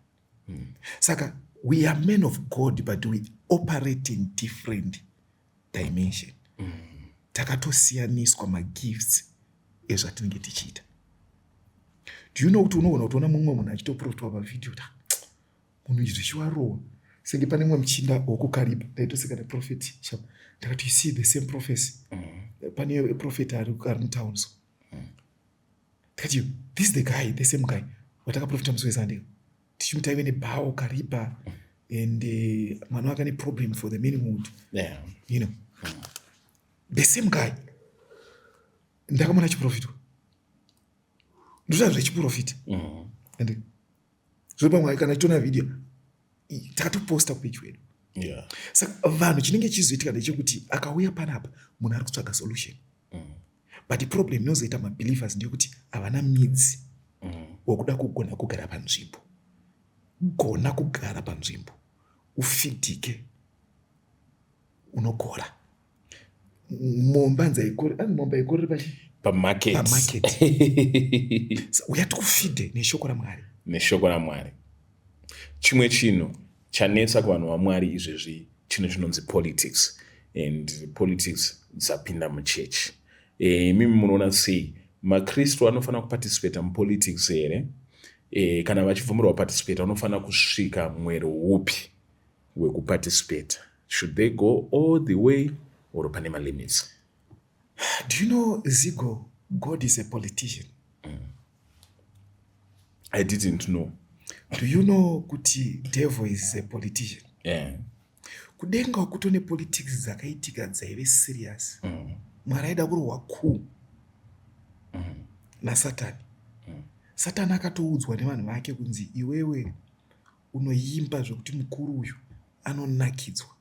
Saka we are men of God, but we operate in different dimension. Takatosiyaniswa magifts ezvatinenge tichiita. Do you know kuti unogona kutoona mumwe munhu achitoprofitwa pavhidhiyo, ta munhu izvi zvichiwarowa senge pane mumwe muchinda wokukariba? Ndaitoseka neprophet. Ndakati, "You see the same prophecy." Pane prophet ari mutown, so ndikati, "This is the guy, the same guy watakaprofita musi weSunday." Tichimuti aive nebhawo Kariba and mwana wake ane problem for the manhood. The same guy ndakamuona achiprofitwa, ndoita zvechiprofita. And zviri pamwe kana tichiona vhidhiyo takatoposta kupage wedu. Saka vanhu, chinenge chizoitika ndechekuti akauya panapa munhu ari kutsvaga solution, but problem inozoita mabelievers ndeyekuti havana midzi wokuda kugona kugara panzvimbo. Gona kugara panzvimbo, ufidhike, unokora. Mombe nzaikori, anzi mombe haikoreri pachi pamarket. Pamarket. Uya tikufidhe neshoko raMwari. Neshoko raMwari. Chimwe chinhu chanetsa kuvanhu vaMwari izvezvi, chinhu chinonzi politics, and politics dzapinda muchechi. Imimi munoona sei? Makristu anofanira kuparticipata mupolitics here? Kana vachibvumirwa kuparticipata, vanofanira kusvika mwero upi wekuparticipata? Should they go all the way or pane malimits? Do you know, Zigo, God is a politician? I didn't know. Do you know kuti devil is a politician? Yeah. Kudenga kutone politics dzakaitika dzaive serious. Mwari aida kurohwa kuu naSatani. Satani akatoudzwa nevanhu vake kunzi, "Iwewe unoimba zvekuti mukuru uyu anonakidzwa.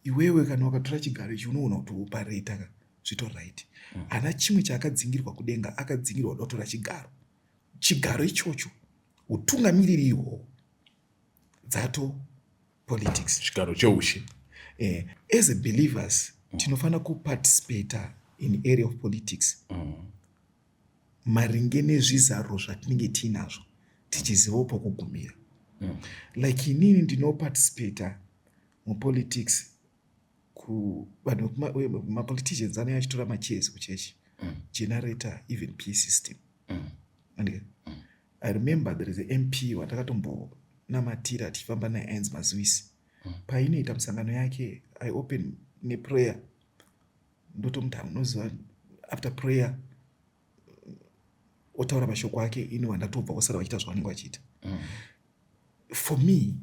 Iwewe kana wakatora chigaro ichi, unoona kuti upareta ka zvito right." Hana chimwe chaakadzingirwa kudenga, akadzingirwa kuda kutora chigaro. Chigaro ichocho, utungamiriri ihwohwo, dzato politics. Chigaro cheushe. As a believers, tinofanira kuparticipata in area of politics maringe nezvizaruro zvatinenge tiinazvo, tichizivawo pokugumira. Like inini ndinoparticipata mupolitics kuvanhu, mapoliticians anenge achitora machairs kuchechi, generator, even PA system. And I remember there is a MP watakatombonamatira tichifamba naye, ainzi Mazuisi. Painoita musangano yake, I open neprayer, ndotomuti, "Munoziva," after prayer otaura mashoko ake, ini wandatobva, osara vachiita zvavanenge vachiita. For me,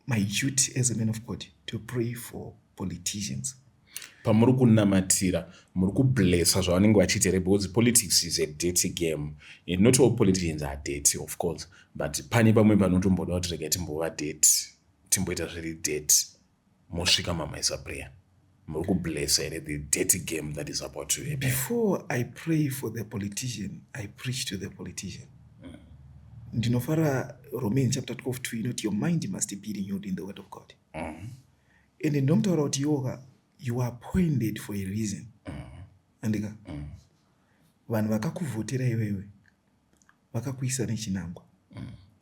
my duty as a man of God to pray for politicians. Pamuri kunamatira, muri kublessa zvavanenge vachiita here? Because politics is a dirty game, and not all politicians are dirty, of course, but pane pamwe panotomboda kuti regai timbova dirty, timboita zviri dirty, mosvika mamaisa prayer. Muri kublessa here the dirty game that is about to happen? Before I pray for the politician, I preach to the politician. Ndinofara Romans chapter 12 2 inoti, "Your mind must be renewed in the word of God." And ndinomutaura kuti, "Yoka, you are appointed for a reason." Andika vanhu vakakuvhotera iwewe vakakuisa nechinangwa,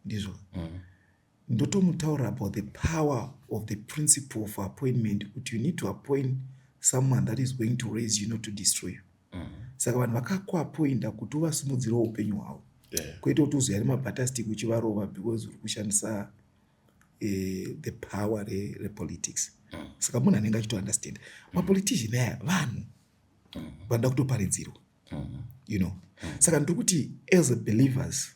ndizvo. Ndotomutaura about the power of the principle of appointment, kuti you need to appoint someone that is going to raise you, not to destroy you. Saka vanhu vakakuapoinda kuti uvasimudzirewo upenyu hwavo, kwete kuti uzoya nemabatterstick uchivarova because uri kushandisa the power repolitics. Saka munhu anenge achitounderstand, mapolitician aya vanhu vanoda kutoparidzirwa. Saka ndiri kuti as a believers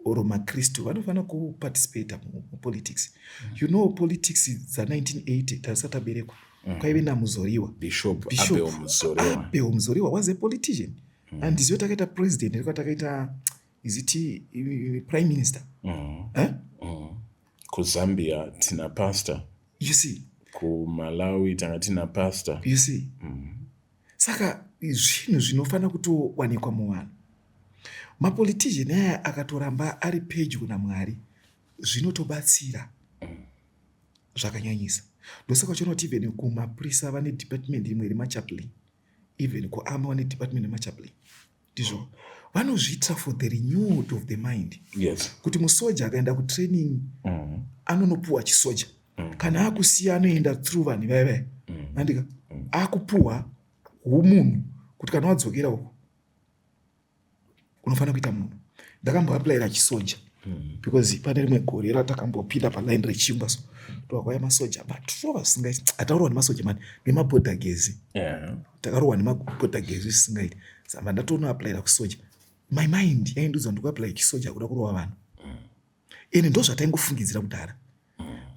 or makristu vanofanira kuparticipata mupolitics. You know, politics dza1980 tasati taberekwa, kwaive naMuzoriwa. Bishop Abel Muzorewa. Abel Muzorewa was a politician. Handizivi takaita president here, kwatakaita. Is it prime minister? Eh? KuZambia tina pastor. You see? KuMalawi tanga tina pastor. You see? Saka zvinhu zvinofanira kutowanikwa muvanhu. Mapolitician aya akatoramba ari pedyo naMwari, zvinotobatsira zvakanyanyisa. Ndosaka uchiona kuti even kumapurisa vane department imwe iri machaplain, even kuarmy vane department yemachaplain. Ndizvo vanozviitira for the renewed of the mind, kuti musoja akaenda kutraining, anonopuwa chisoja. Kana akusiya, anoenda through vanhu vaya vaya, andika, akupuhwa umunhu kuti kana wadzokera uko unofanira kuita munhu. Ndakamboapplyira chisoja because pane rimwe gore ratakambopinda palaini rechingwa, so tokauya masoja, batirova zvisingaiti. Ataurwa nemasoja mani nemabhodha gezi. Takarohwa nemabhodha gezi zvisingaiti. Saka ndatonoapplyira kusoja. My mind yaindiudza ndikuapplya chisoja kuda kurova vanhu, ende ndo zvataingofungidzira kudhara,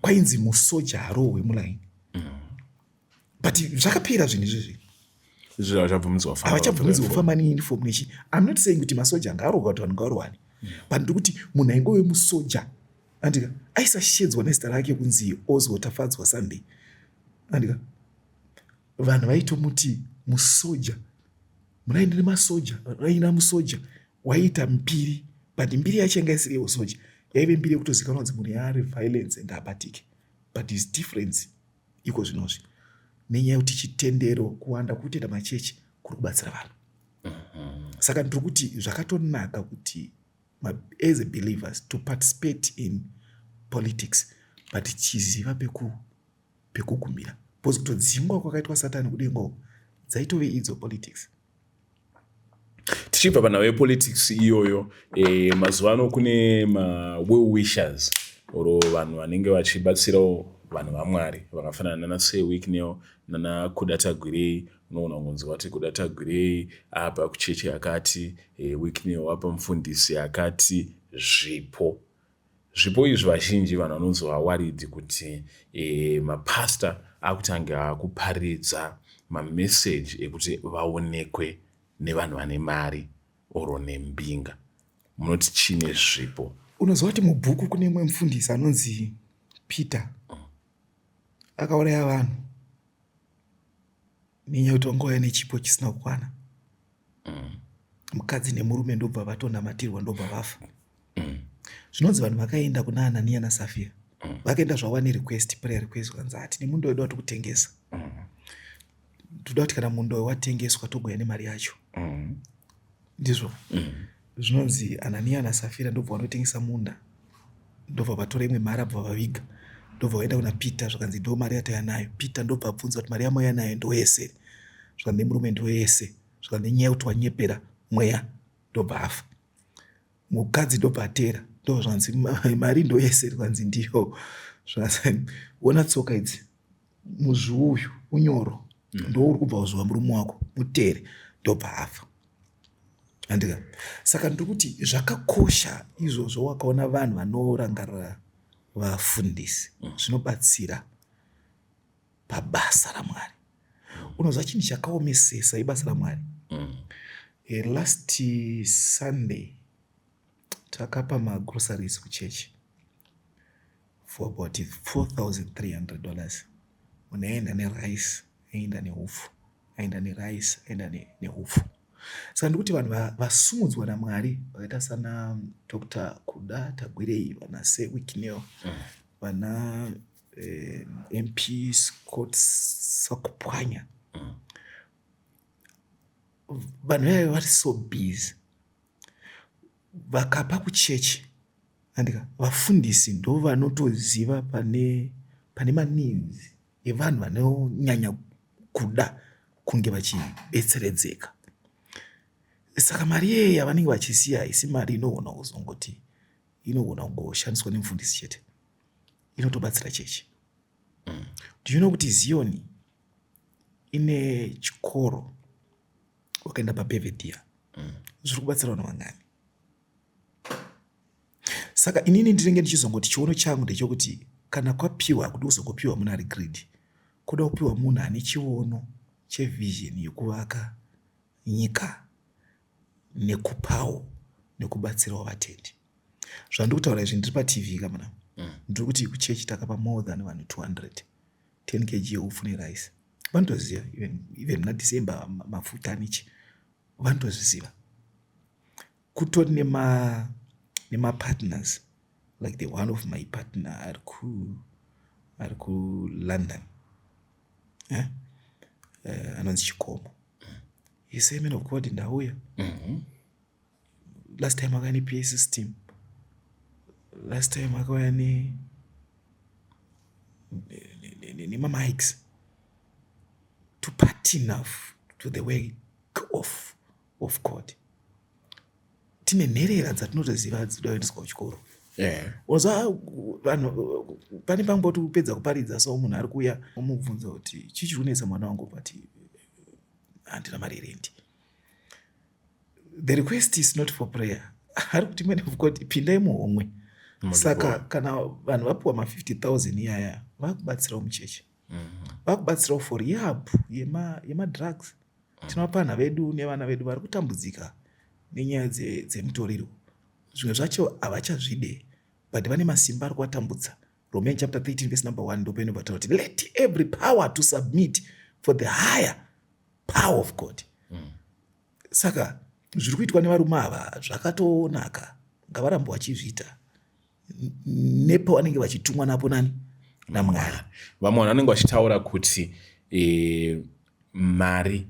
kwainzi musoja harohwe mulaini, but zvakapera zvinhu izvezvi. Izvi havachabvumidzwa kufamba. Havachabvumidzwa kufamba neuniform nechi. I'm not saying kuti masoja ngaarohwa, kuti vanhu ngavarohwane, but ndikuti munhu aingove musoja, andika, aisashedzwa nezita rake kunzi Oswald Tafadzwa Sunday, andika. Vanhu vaitomuti musoja, munaenda nemasoja, raina musoja waiita mbiri, but mbiri yacho yanga isiri yeusoja, yaive mbiri yekutozikanwa kunzi munhu yaari violence and abatike. But his difference iko zvinozvi nenyaya yekuti chitendero, kuwanda kutenda machechi kuri kubatsira vanhu. Saka ndiri kuti zvakatonaka kuti as a believers to participate in politics, but chiziva pekugumira, because kutodzingwa kwakaitwa Satani kudenga uko dzaitove idzo politics. Tichibva panhau yepolitics iyoyo, mazuva ano kune mawell wishers or vanhu vanenge vachibatsirawo vanhu vaMwari vakafanana nana Sir Wicknell, nana Kuda Tagwirei. Unoona kunzi wati Kuda Tagwirei apa kuchechi yakati, Wicknell wapa mufundisi yakati zvipo. Zvipo izvi, vazhinji vanhu vanonzwa worried kuti mapasta akutanga akuparidza mameseji ekuti vaonekwe nevanhu vane mari oro nembinga. Munoti chine zvipo? Unoziva kuti mubhuku kune mumwe mufundisi anonzi Peter, akauraya vanhu nenyaya yekuti vanga vauya nechipo chisina kukwana. Mukadzi nemurume ndobva vatonamatirwa, ndobva vafa. Zvinonzi vanhu vakaenda kuna Ananiya naSafira. Vakaenda zvavo nerequest, prayer request, kanzi hati nemunda wedu watikutengesa, toda kuti kana munda uyu watengeswa togouya nemari yacho. Ndizvo zvinonzi Ananiya naSafira ndobva vanotengesa munda, ndobva vatora imwe mari, abva vaviga, ndobva vaenda kuna Peter. Zvakanzi ndo mari yatauya nayo. Peter ndobva abvunza kuti mari yamauya nayo ndoyese? Zvikanzi nemurume ndoyese. Zvikanzi nenyaya yekuti wanyepera mweya. Ndobva afa mukadzi, ndobva atera. Ndobva zvanzi mari ndoyese? Zvikanzi ndiyo. Zvikanzi ona tsoka idzi, muzvi uyu unyoro ndo uri kubva kuzuva murume wako, mutere. Ndobva afa, andika. Saka ndiri kuti zvakakosha izvozvo. Wakaona vanhu vanorangarira vafundisi, zvinobatsira pabasa raMwari. Unoziva chinhu chakaomesesa ibasa raMwari. Last Sunday takapa magroceries kuchechi for about $4300. Munhu aienda nerice, aienda neupfu, aenda nerice, aenda neupfu. Saka ndikuti vanhu vasumudzwa naMwari vakaita sana Dr Kuda Tagwirei, vana Sir Wicknell, vana MP Scott Sakupwanya, vanhu vaive vari so busy, vakapa kuchechi, andika. Vafundisi ndo vanotoziva pane maneeds evanhu vanonyanya kuda kunge vachibetseredzeka. Saka mari iyeye yavanenge vachisiya haisi mari inogona kuzongoti inogona kungoshandiswa nemufundisi chete, inotobatsira chechi. Do you know kuti Zioni ine chikoro? Wakaenda paBelvedere, zviri kubatsira vanhu vangani? Saka inini ndinenge ndichizongoti chiono changu ndechekuti kana kwapiwa, hakudi kuzongopiwa munhu ari greedy, kuda kupiwa munhu ane chiono chevision yekuvaka nyika nekupawo. Nekubatsirawo vatendi. Zvandiri kutaura izvi ndiri paTV kamana. Ndiri kuti kuchechi takapa more than vanhu 200 10 kg yeupfu nerice. Vanotoziva even muna December, mafuta nechi vanotozviziva. Kutori nemapartners like the one of my partner ari kuLondon, eh? Anonzi Chikomo. He say, "Man of God, ndauya. Last time akauya nePA system, last time akauya nemamics to part enough to the work of God." Tine nherera dzatinotoziva dzinoda kuendeswa kuchikoro. Unozwa vanhu pane pangoti kupedza kuparidza, so munhu ari kuuya omubvunza kuti, "Chii chiri kunetsa mwana wangu?" But, "Handina mari yerendi." The request is not for prayer. Ari kuti, "Man of God, pindai muhomwe." Saka kana vanhu vapiwa ma50 000 iyaya, vakubatsirawo muchechi, vakubatsirawo for rehab yemadrugs. Tinovapa vana vedu nevana vedu vari kutambudzika nenyaya dzemutoriro. Zvimwe zvacho havachazvide, but vane masimba ari kuvatambudza. Romans chapter 13 verse number 1 ndopainobva taura kuti let every power to submit for the higher power of God. Saka zviri kuitwa nevarume ava zvakatonaka, ngavarambe vachizviita nepo vanenge vachitumwa napo nani? NaMwari. Vamwe vanhu vanenge vachitaura kuti mari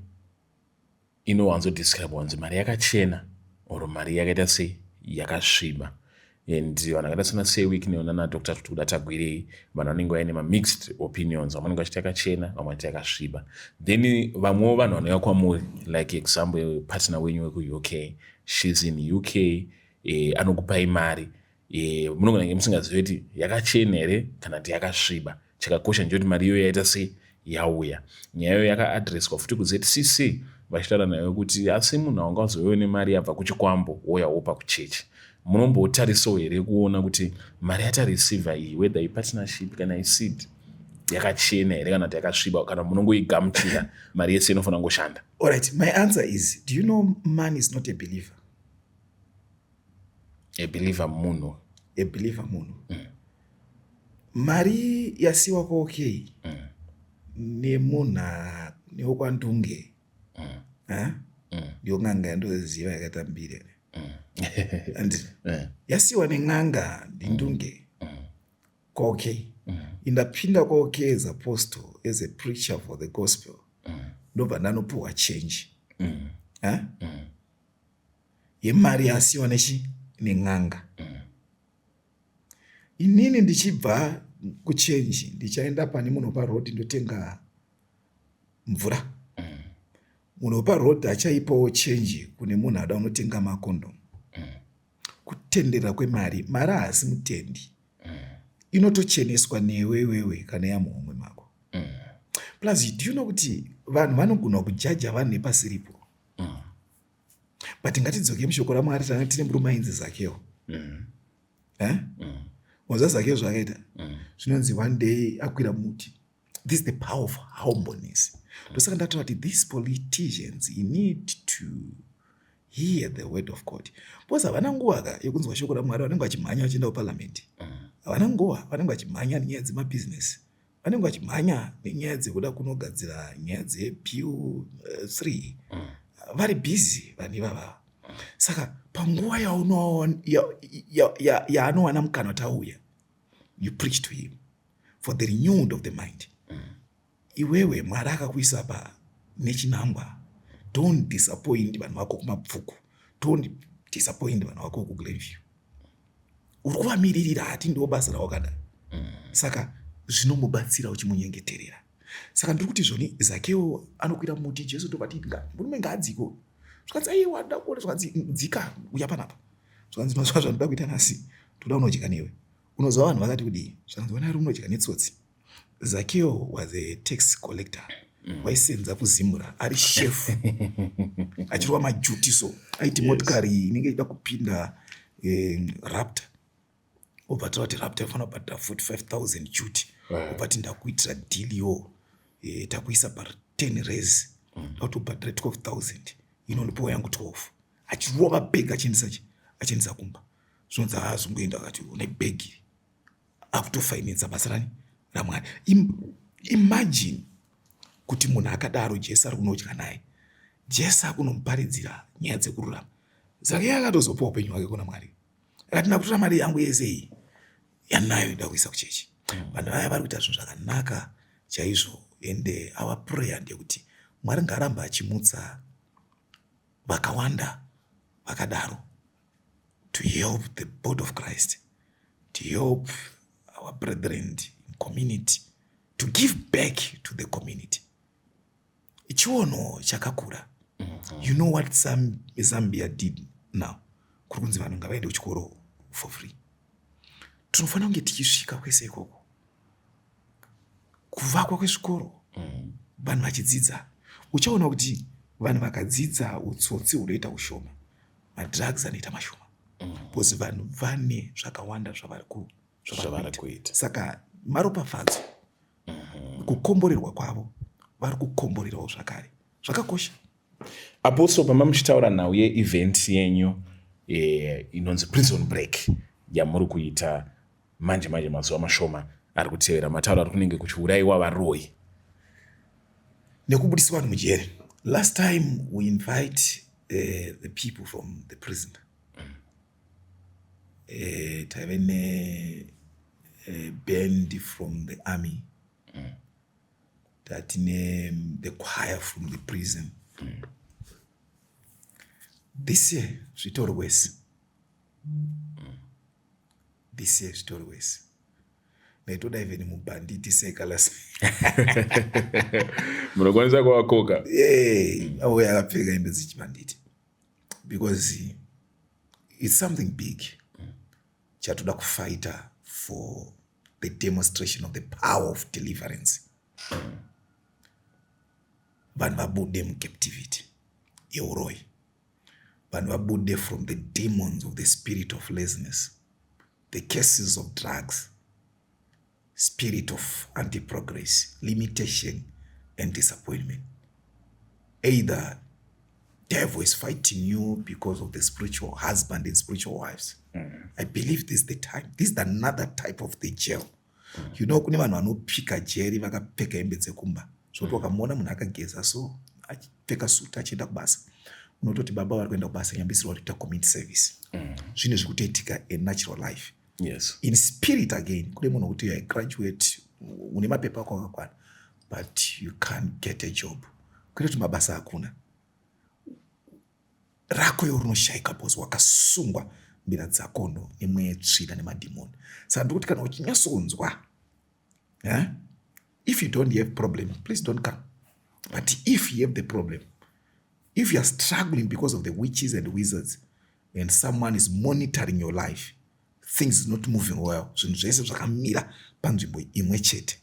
inowanzodescribe wanzi mari yakachena or mari yakaita sei, yakasviba. And vanhu vakaita sena seWicknell nana Dr Tuda Tagwirei, vanhu vanenge vaine mamixed opinions. Vamwe vanenge vachiti yakachena, vamwe vachiti yakasviba. Then vamwewo vanhu vanouya kwamuri, like example, partner wenyu wekuUK, she's in UK, anokupai mari, munogona kunge musingazivi kuti yakachena here kana kuti yakasviba. Chakakosha ndechekuti mari iyoyo yaita sei? Yauya. Nyaya iyoyo yakaaddresswa futi kuZCC, vachitaura nayo kuti asi munhu haungazovewo nemari yabva kuchikwambo wouya wopa kuchechi. Munombotarisawo here kuona kuti mari yatareceiva iyi, whether ipartnership kana iseed, yakachena here kana kuti yakasviba, kana munongoigamuchira, mari yese inofanira kungoshanda? All right, my answer is, do you know man is not a believer? A believer munhu. A believer munhu. Mari yasiwa kuOK nemunhu newokwandunge, ndiyo n'anga yandoziva yakaita mbiri, and yasiwa nen'anga ndindunge kwaOK. Indapinda kwaOK as apostle, as a preacher for the gospel, ndobva ndanopuhwa change yemari yasiwa nechi nen'anga. Inini ndichibva kuchange, ndichaenda pane munhu weparodhi, ndotenga mvura. Munhu weparodhi achaipawo change kune munhu ada unotenga makondomu. Kutenderera kwemari, mari haasi mutendi, inotocheneswa newe wewe kana yamuhomwe mako. Plus, do you know kuti vanhu vanogona kujudger vanhu nepasiripo? But ngatidzoke mushoko raMwari. Tanga tine murume ainzi Zakeo. Wanzwa Zakeo zvakaita? Zvinonzi one day akwira muti. This is the power of humbleness. Ndosaka ndataura kuti these politicians need to hear the word of God, because havana nguva ka yekunzwa shoko raMwari. Vanenge vachimhanya vachienda kuparliament, havana nguva. Vanenge vachimhanya nenyaya dzemabhizinesi, vanenge vachimhanya nenyaya dzekuda kunogadzira nyaya dzebill 3. Vari busy vanhu ivavava. Saka panguva yaanowana mukana kuti auya, you preach to him for the renewed of the mind. Iwewe Mwari akakuisa pa nechinangwa. Don't disappoint vanhu vako kuMabvuku, don't disappoint vanhu vako kuGlenview. Uri kuvamiririra, hati ndiwo basa rawakada. Saka zvinomubatsira uchimunyengeterera. Saka ndiri kuti zvoni Zakeo anokwira muti, Jesu ndobati, "Murume ngaadziko." Zvikanzi, "Aiwa, nda kuona." Zvikanzi, "Dzika, uya panapa." Zvikanzi, "Mazuva zvandoda kuita nhasi, toda unodya newe." Unoziva vanhu vakati kudii? Zvikanzi, "Ona, ari unodya netsotsi." Zakeo was a tax collector. Waisenza kuZimura ari chef, achirova maduty. So aiti motikari inenge ichida kupinda, Raptor, obva taura kuti Raptor inofanira kubhadhara 45 000 duty. Obva ti, "Ndakuitira deal yo, takuisa pa10 res, da kuti ubhadhare 12 000, inondipiwa yangu 12." Achirova bhegi achiendesa chi Achiendesa kumba. Zvinonzi haazongoenda, akati une bhegi, akutofinansa basa rani? RaMwari. Imagine kuti munhu akadaro, Jesu ari kunodya naye, Jesu akunomuparidzira nyaya dzekururama. Saka iye akatozopa upenyu hwake kuna Mwari, akati, "Ndakutora mari yangu yese iyi yanayo, ida kuisa kuchechi." Vanhu vaya vari kuita zvinhu zvakanaka chaizvo, ende our prayer ndeyekuti Mwari ngaaramba achimutsa vakawanda vakadaro to help the body of Christ, to help our brethren in community, to give back to the community. Chiono chakakura. You know what Zambia did now? Kuri kunzi vanhu ngavaende kuchikoro for free. Tinofanira kunge tichisvika kwese ikoko, kuvakwa kwezvikoro, vanhu vachidzidza. Uchaona kuti vanhu vakadzidza, utsotsi hunoita ushoma, madrugs anoita mashoma, because vanhu vane zvakawanda zvavari zvavari kuita. Saka maropafadzo, kukomborerwa kwavo, vari kukomborerawo zvakare, zvakakosha. Apostle, pamba muchitaura nhau yeevent yenyu inonzi Prison Break yamuri kuita manje manje, mazuva mashoma ari kutevera, mataura ari kunenge kuchiurayiwa varoi. Nekubudisa vanhu mujeri. Last time we invite the people from the prison. Taive neband from the army, tatine the choir from the prison. This year zvitori worse. This year zvitori worse. Ndaitoda even mubhanditi sekalasi. Munokwanisa kuvakoka. Auya akapfeka hembe dzechibhanditi, because it's something big chatoda kufighta for the demonstration of the power of deliverance, vanhu vabude mucaptivity yeuroi, vanhu vabude from the demons of the spirit of laziness, the cases of drugs, spirit of anti-progress, limitation and disappointment. Either devil is fighting you because of the spiritual husband and spiritual wives. I believe this is the time, this is another type of the jail. Kune vanhu vanopika jeri vakapfeka hembe dzekumba, zvokuti wakamuona munhu akageza so, achipfeka suti, achienda kubasa, unototi baba vari kuenda kubasa, nyambisirwa vari kuita community service. Zvinhu zviri kutoitika a natural life. In spirit again, kune munhu wekuti you are a graduate, une mapepa ako akakwana, but you can't get a job. Kwete kuti mabasa hakuna, rako iwo rinoshayika because wakasungwa mbira dzakondo nemweya yetsvina nemadhimoni. Saka ndikuti kana uchinyatsonzwa, eh? If you don't have problem, please don't come. But if you have the problem, if you are struggling because of the witches and wizards and someone is monitoring your life, things is not moving well, zvinhu zvese zvakamira panzvimbo imwe chete,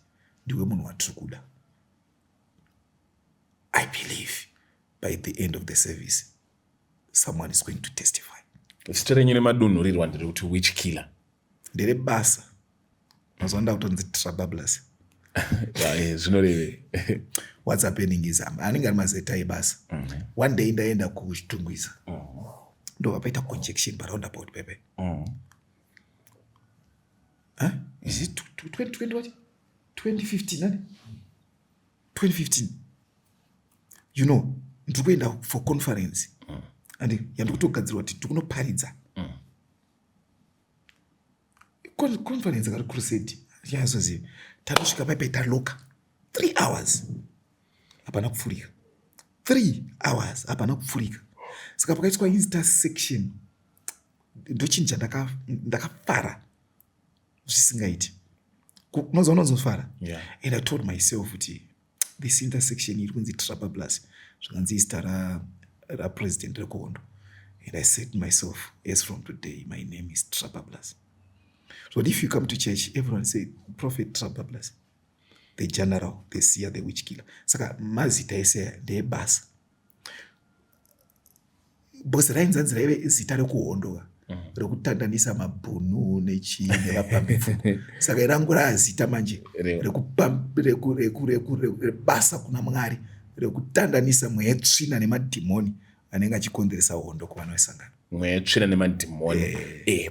ndiwe munhu watiri kuda. I believe by the end of the service someone is going to testify. Zita renyu nemadunhurirwa ndiri kuti Witch Killer. Nderebasa. Mazuva anda kutonzi Trabablas. Zvinoreve? What's happening is anenge ari mazeta ebasa. One day ndaenda kuChitungwiza, ndobva paita conjection paroundabout pepe. Huh? Is it 20, what? 2015, nani? 2015. Ndiri kuenda for conference and yandiri kutogadzirwa kuti tiri kunoparidza. Conference kari crusade, handinyatsozivi. Tanosvika paipai, taloka 3 hours, hapana kupfurika. 3 hours hapana kupfurika. Saka pakaitwa intersection, ndochinhu chandakafara zvisingaiti. Unoziva unonzofara. And I told myself kuti this intersection iri kunzi Trabablas, zvakanzi izita rapresident rekuhondo. And I said to myself, as from today my name is Trabablas. So if you come to church, everyone say, "Prophet Trabablas, the general, the seer, the witch killer." Saka mazita ese aya ndeebasa, because rainzanzi raive zita rekuhondo ka, rekutandanisa mabhunu nechii nevapambipfuko. Saka rangu raazita manje rebasa kuna Mwari, rekutandanisa mweya tsvina nemadhimoni anenge achikonzeresa hondo kuvanhu vesangano. Mweya yetsvina nemadhimoni.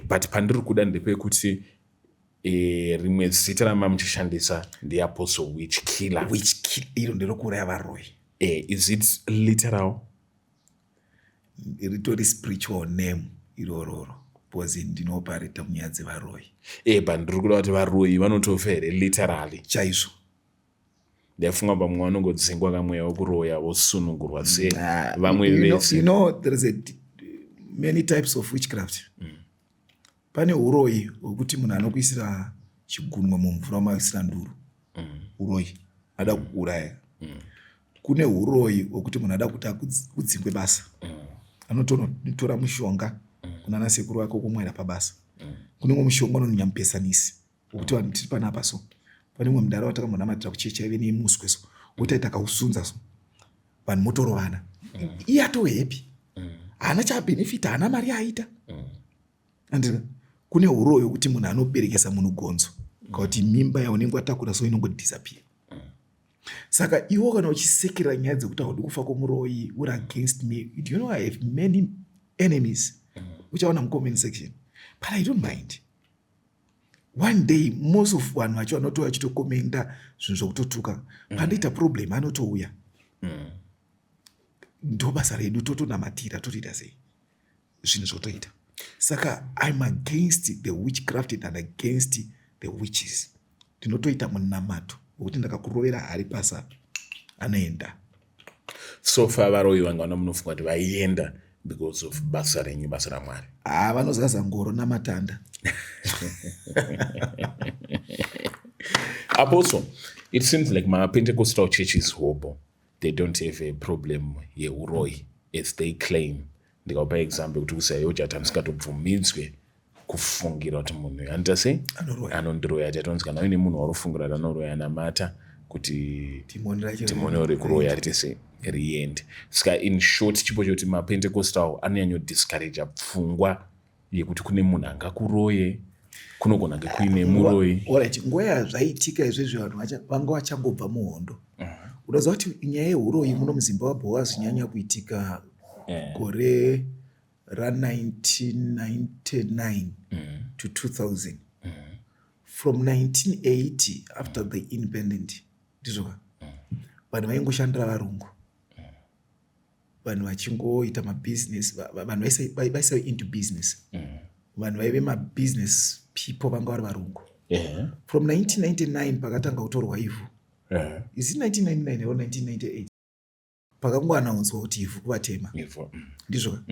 But pandiri kuda ndepekuti rimwe zita ramamuchishandisa ndiApostle Witch Killer. Witch Killer iro nderokuuraya varoyi. Is it literal? Ritori spiritual name irororo because ndinoopareta munyaya dzevaroyi. But ndiri kuda kuti varoyi vanotofa here literally? Chaizvo. Ndaifunga pamwe vanongodzingwa kamweya wekuroya vosunungurwa se vamwe vese. You know there is a many types of witchcraft. Pane uroyi hwekuti munhu anokuisira chigunwe mumvura umaisira nduru. Uroyi ada kukuuraya. Kune uroyi hwekuti munhu ada kuti akudzingwe basa. Anotonotora mushonga kunana sekuru vake okumwera pabasa. Kune umwe mushonga unonzi nyamupesanisi wekuti vanhu tiri panapa so pane umwe mudhara watakambonamatra kuchechi aive nemuswe so wotaita akausunza so vanhu motorovana. Iye atove happy, haana chabenefit, haana mari yaaita. Andika kune uroyi hwekuti munhu anoberekesa munhu gonzo kana kuti mimba yaunenge watakura so inongodisappear. Saka iwo kana uchisekera nyaya dzekuti haudi kufa kwomuroyi, uri against me. Do you know I have many enemies? Uchaona mucomment section, but I don't mind. One day most of vanhu vacho vanotouya vachitokomenda zvinhu zvokutotuka, pandoita problem anotouya. Ndo basa redu, totonamatira, totoita sei, zvinhu zvotoita. Saka I'm against the witchcraft and against the witches. Ndinotoita munamato wekuti ndakakurovera hari pasa anoenda. So far varoyi vangana munofunga kuti vaienda because of basa renyu, basa raMwari? Haa, vanozaza ngoro namatanda. Apostle, it seems like mapentecostal churches hobo they don't have a problem yeuroyi as they claim. Ndikaupa example yekuti kusayoja musingatobvumidzwe kufungira kuti munhu anoita sei. Anoroya. Anondiroya. Chatonzi kana uine munhu warufungira kuti anoroya, namata kuti dhimoni racho dhimoni rekuroya rite sei, riende. Saka in short, chipo chekuti mapentecostal anonyanyodiscouraja pfungwa yekuti kune munhu angakuroye, kunogona kunge kuine muroyi. Alright, nguva yazvaitika izvezvi vanhu vanga vachangobva muhondo. Unoziva kuti nyaya yeuroyi muno muZimbabwe wazonyanya kuitika gore ra1999 to 2000. From 1980 after the independent, ndizvoka, vanhu vaingoshandira varungu, vanhu vachingoita mabhizinesi, vanhu vaisave into business. Vanhu vaive mabusiness people vanga vari varungu. From 1999 pakatanga kutorwa ivhu, is it 1999 or 1998, pakangoanaunswa kuti ivhu kuvatema. Ivhu. Ndizvoka,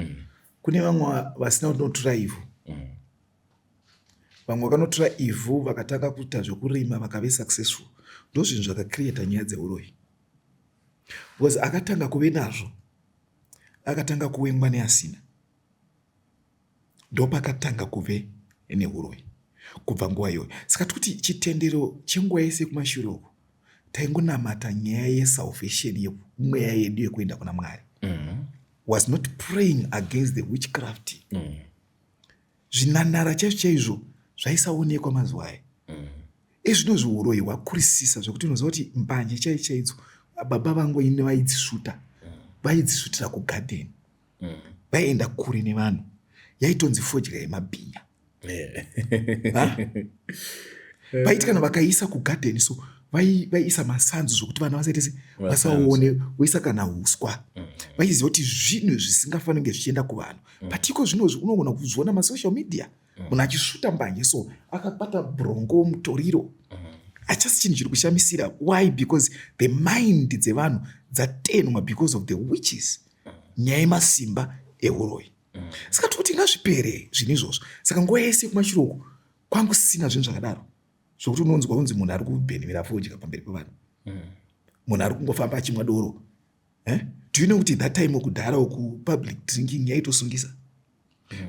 kune vamwe vasina kunotora ivhu. Vamwe vakanotora ivhu vakatanga kuita zvekurima vakave successful. Ndo zvinhu zvakacreata nyaya dzeuroyi because akatanga kuve nazvo akatanga kuwengwa neasina. Ndopakatanga kuve neuroyi kubva nguva iyoyo. Saka tikuti chitendero chenguva yese kumashure uku taingonamata nyaya yesalvation yemweya yedu yekuenda kuna Mwari, was not praying against the witchcraft. Zvinanara chaizvo chaizvo zvaisaonekwa mazuva aya. Ezvinozvi uroyi hwakurisisa zvekuti unoziva kuti mbanje chai chaidzo baba vangu ine vaidzisvuta, vaidzisvutira kugadheni, vaienda kure nevanhu, yaitonzi fodya yemabhinya. Vaiti kana vakaisa kugadheni so vaiisa masanzu zvokuti vana vasaite se vasaone, voisa kana uswa. Vaiziva kuti zvinhu zvisingafaniri kunge zvichienda kuvanhu. But iko zvinozvi unogona kuzviona masocial media, munhu achisvuta mbanje so akabata brongo, mutoriro, hachasi chinhu chiri kushamisira. Why? Because the mind dzevanhu dzatenwa because of the witches, nyaya yemasimba euroyi. Saka tikuti ngazvipere zvinhu izvozvo. Saka nguva yese kumashure uku kwangu sina zvinhu zvakadaro zvokuti unonzwa unzi munhu ari kubhenivira fodya pamberi pevanhu, munhu ari kungofamba achimwa doro, eh? Do you know kuti that time kudhara uku public drinking yaitosungisa?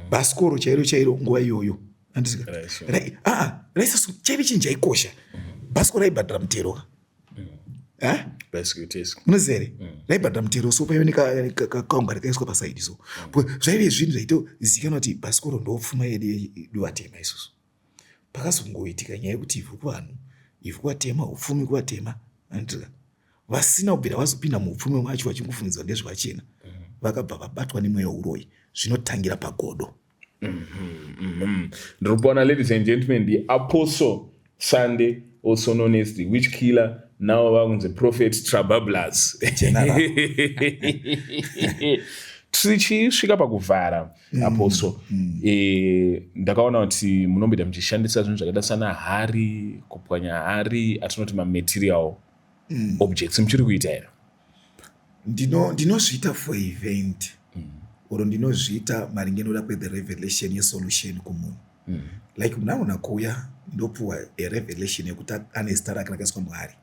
Bhasikoro chairo chairo nguva iyoyo, andisika aa raisasu chaive chinhu chaikosha. Bhasikoro raibhadhara mutero, eh? Bicycle taxi. Munoziva here raibhadhara mutero? So paive nekaunga rakaiswa pasaidi so. Because zvaive zvinhu zvaitozikanwa kuti bhasikoro ndo pfuma yedu yedu vatema isusu. Pakazongoitika nyaya yekuti ivhu kuvanhu, ivhu kuvatema, upfumi kuvatema, andika vasina kubvira vazopinda muupfumi hwacho vachingofungidzwa ndezvevachena. Vakabva vabatwa nemweya uroyi. Zvinotangira pagodo. Ndiri kuona, ladies and gentlemen, the Apostle Sunday, also known as the Witch Killer, now vakunzi Prophet Trabablas. General. Tichisvika pakuvhara, Apostle, ndakaona kuti munomboita muchishandisa zvinhu zvakaita sana hari, kupwanya hari, atinoti mamaterial objects. Muchiri kuita here? Ndinozviita for event or ndinozviita maringe noda kwethe revelation yesolution kumunhu. Like munhu anogona kuuya, ndopuwa a revelation yekuti ane zita rake rakaiswa muhari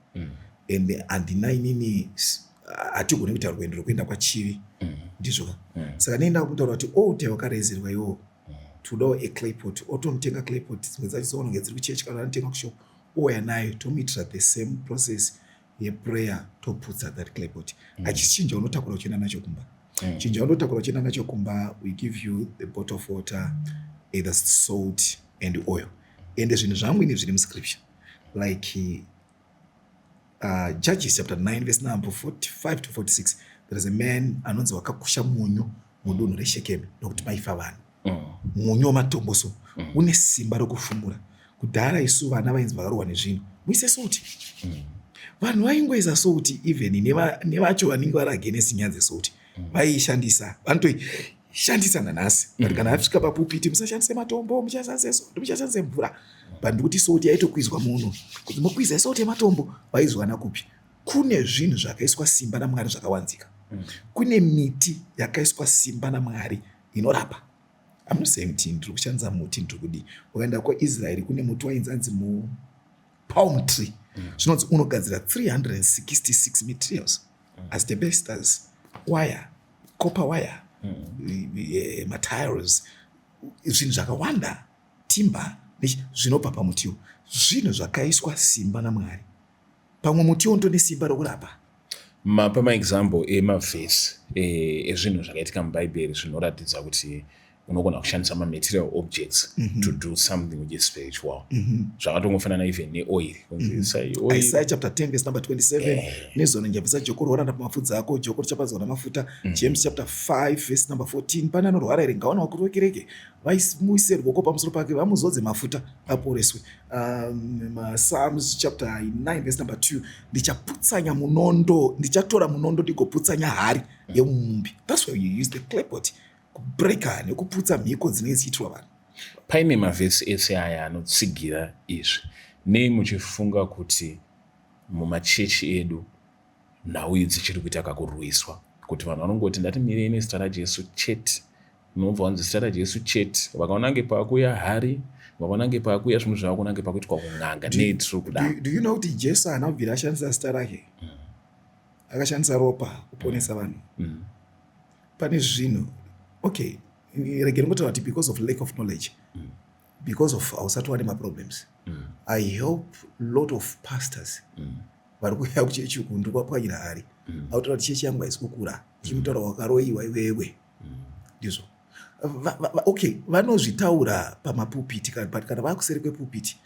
and handina inini, hatigoni kuita rwendo rwekuenda kwaChivi, ndizvo. Saka nenda kumutaura kuti altar wakarezerwa iwowo, todawo a claypot. Otonotenga claypot, dzimwe dzacho dzoononge dziri kuchechi kana anotenga kushop, ouya nayo, tomuitira the same process yeprayer, toputsa that claypot. Achichinja unotakura uchienda nacho kumba, chinja unotakura uchienda nacho kumba. We give you the bottle of water, either salt and oil. Ende zvinhu zvamwini zviri muscripture, like Judges chapter 9 verse number 45 to 46, there is a man anonzi wakakusha munyu mudunhu reShekemi nokuti maifa vanhu. Munyu wematombo so une simba rokufumura. Kudhara isu vana vainzi vakarohwa nezvinhu, muise salt. Vanhu vaingoisa salt, even nevacho vanenge vari against nyaya dzesalt vaiishandisa, vanotoishandisa nanhasi. But kana asvika papupiti, musashandise matombo, muchashandise salt, muchashandise mvura. But ndikuti salt yaitokwizwa muno kuti mukwiza salt yematombo vaizwana kupi? Kune zvinhu zvakaiswa simba naMwari zvakawanzika. Kune miti yakaiswa simba naMwari inorapa. I'm not saying kuti ndiri kushandisa muti, ndiri kudii. Ukaenda kwaIsraeri kune muti wainzi anzi mupalm tree. Zvinonzi unogadzira 366 materials, asbestos wire, copper wire, matiles, zvinhu zvakawanda, timber, zvinobva pamutiwo. Zvinhu zvakaiswa simba naMwari. Pamwe mutiwo ndone simba rokurapa. Mapa maexample emavhesi ezvinhu zvakaitika mubhaibheri zvinoratidza kuti unogona kushandisa mamaterial objects to do something which is spiritual, zvakatongofanana even neoil, kunzi isai oil. Isaiah chapter 10 verse number 27, "Nezona njabvisa joko roranda pamafudzi ako, joko richapadzwa namafuta." James chapter 5 verse number 14, "Pane anorwara here? Ngaona vakuru vekereke vamuise ruoko pamusoro pake, vamuzodze mafuta, aporeswe." Psalms chapter 9 verse number 2, "Ndichaputsanya munondo, ndichatora munondo ndigoputsanya hari yemumumbi." That's why you use the claypot kubreka nekuputsa mhiko dzinenge dzichiitirwa vanhu. Paine mavhesi ese aya anotsigira izvi, nei muchifunga kuti mumachechi edu nhau idzi chiri kuita kakurwiswa, kuti vanhu vanongoti ndati mirei nezita raJesu chete? Unobva wanzi zita raJesu chete, vakaona nge paakuya hari, vakaona nge paakuya zvimwe zvavakuona nge pakuitwa kun'anga. Nei tiri kudaro? Do you know kuti Jesu haana kubvira ashandisa zita rake? Akashandisa ropa kuponesa vanhu. Pane zvinhu, okay, rege ndingotaura kuti because of lack of knowledge, because of hausati wane maproblems. I help lot of pastors vari kuuya kuchechi uku, ndiri kuvaPwanyira hari, autaura kuti chechi yangu haisi kukura. Chimutaura wakaroyiwa iwewe, ndizvo. Okay, vanozvitaura pamapupiti, but kana vakuseri kwepupiti,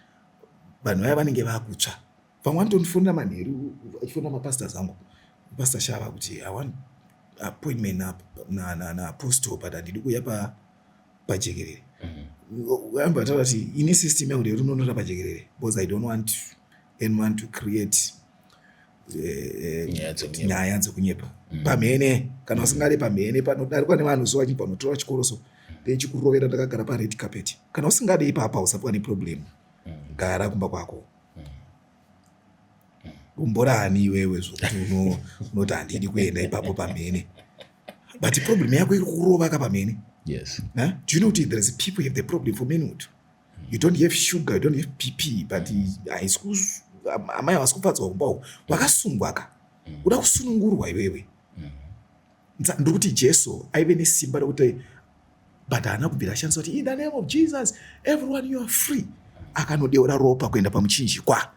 vanhu vaya vanenge vakutsva. Vamwe vanotondifonera manheru achifonera mapastors angu, "Pastor Shava," kuti, "I want appointment naapostle, but handidi kuuya pajekerere." Amba taura kuti ini system yangu ndeyekuti unonora pajekerere because I don't want anyone to create Nyaya dzekunyepa. Nyaya dzekunyepa pamhene. Kana usingade pamhene, panodarikwa nevanhu so, vachibva unotora chikoro so, ndechikurovera ndakagara pared carpet. Kana usingade ipapa, usapiwa neproblem, gara kumba kwako. Umborani iwewe zvokuti unoti handidi kuenda ipapo pamhene, but problem yako iri kurova ka pamhene. Huh? Do you know kuti there is people have the problem for manhood? You don't have sugar, you don't have BP, but haisi amai havasi kupfadzwa kumba uku, wakasungwa ka, uda kusunungurwa iwewe. Ndiri kuti Jesu aive nesimba rekuti, but haana kubvira ashandisa kuti, "In the name of Jesus, everyone, you are free." Akanodeura ropa kuenda pamuchinjikwa.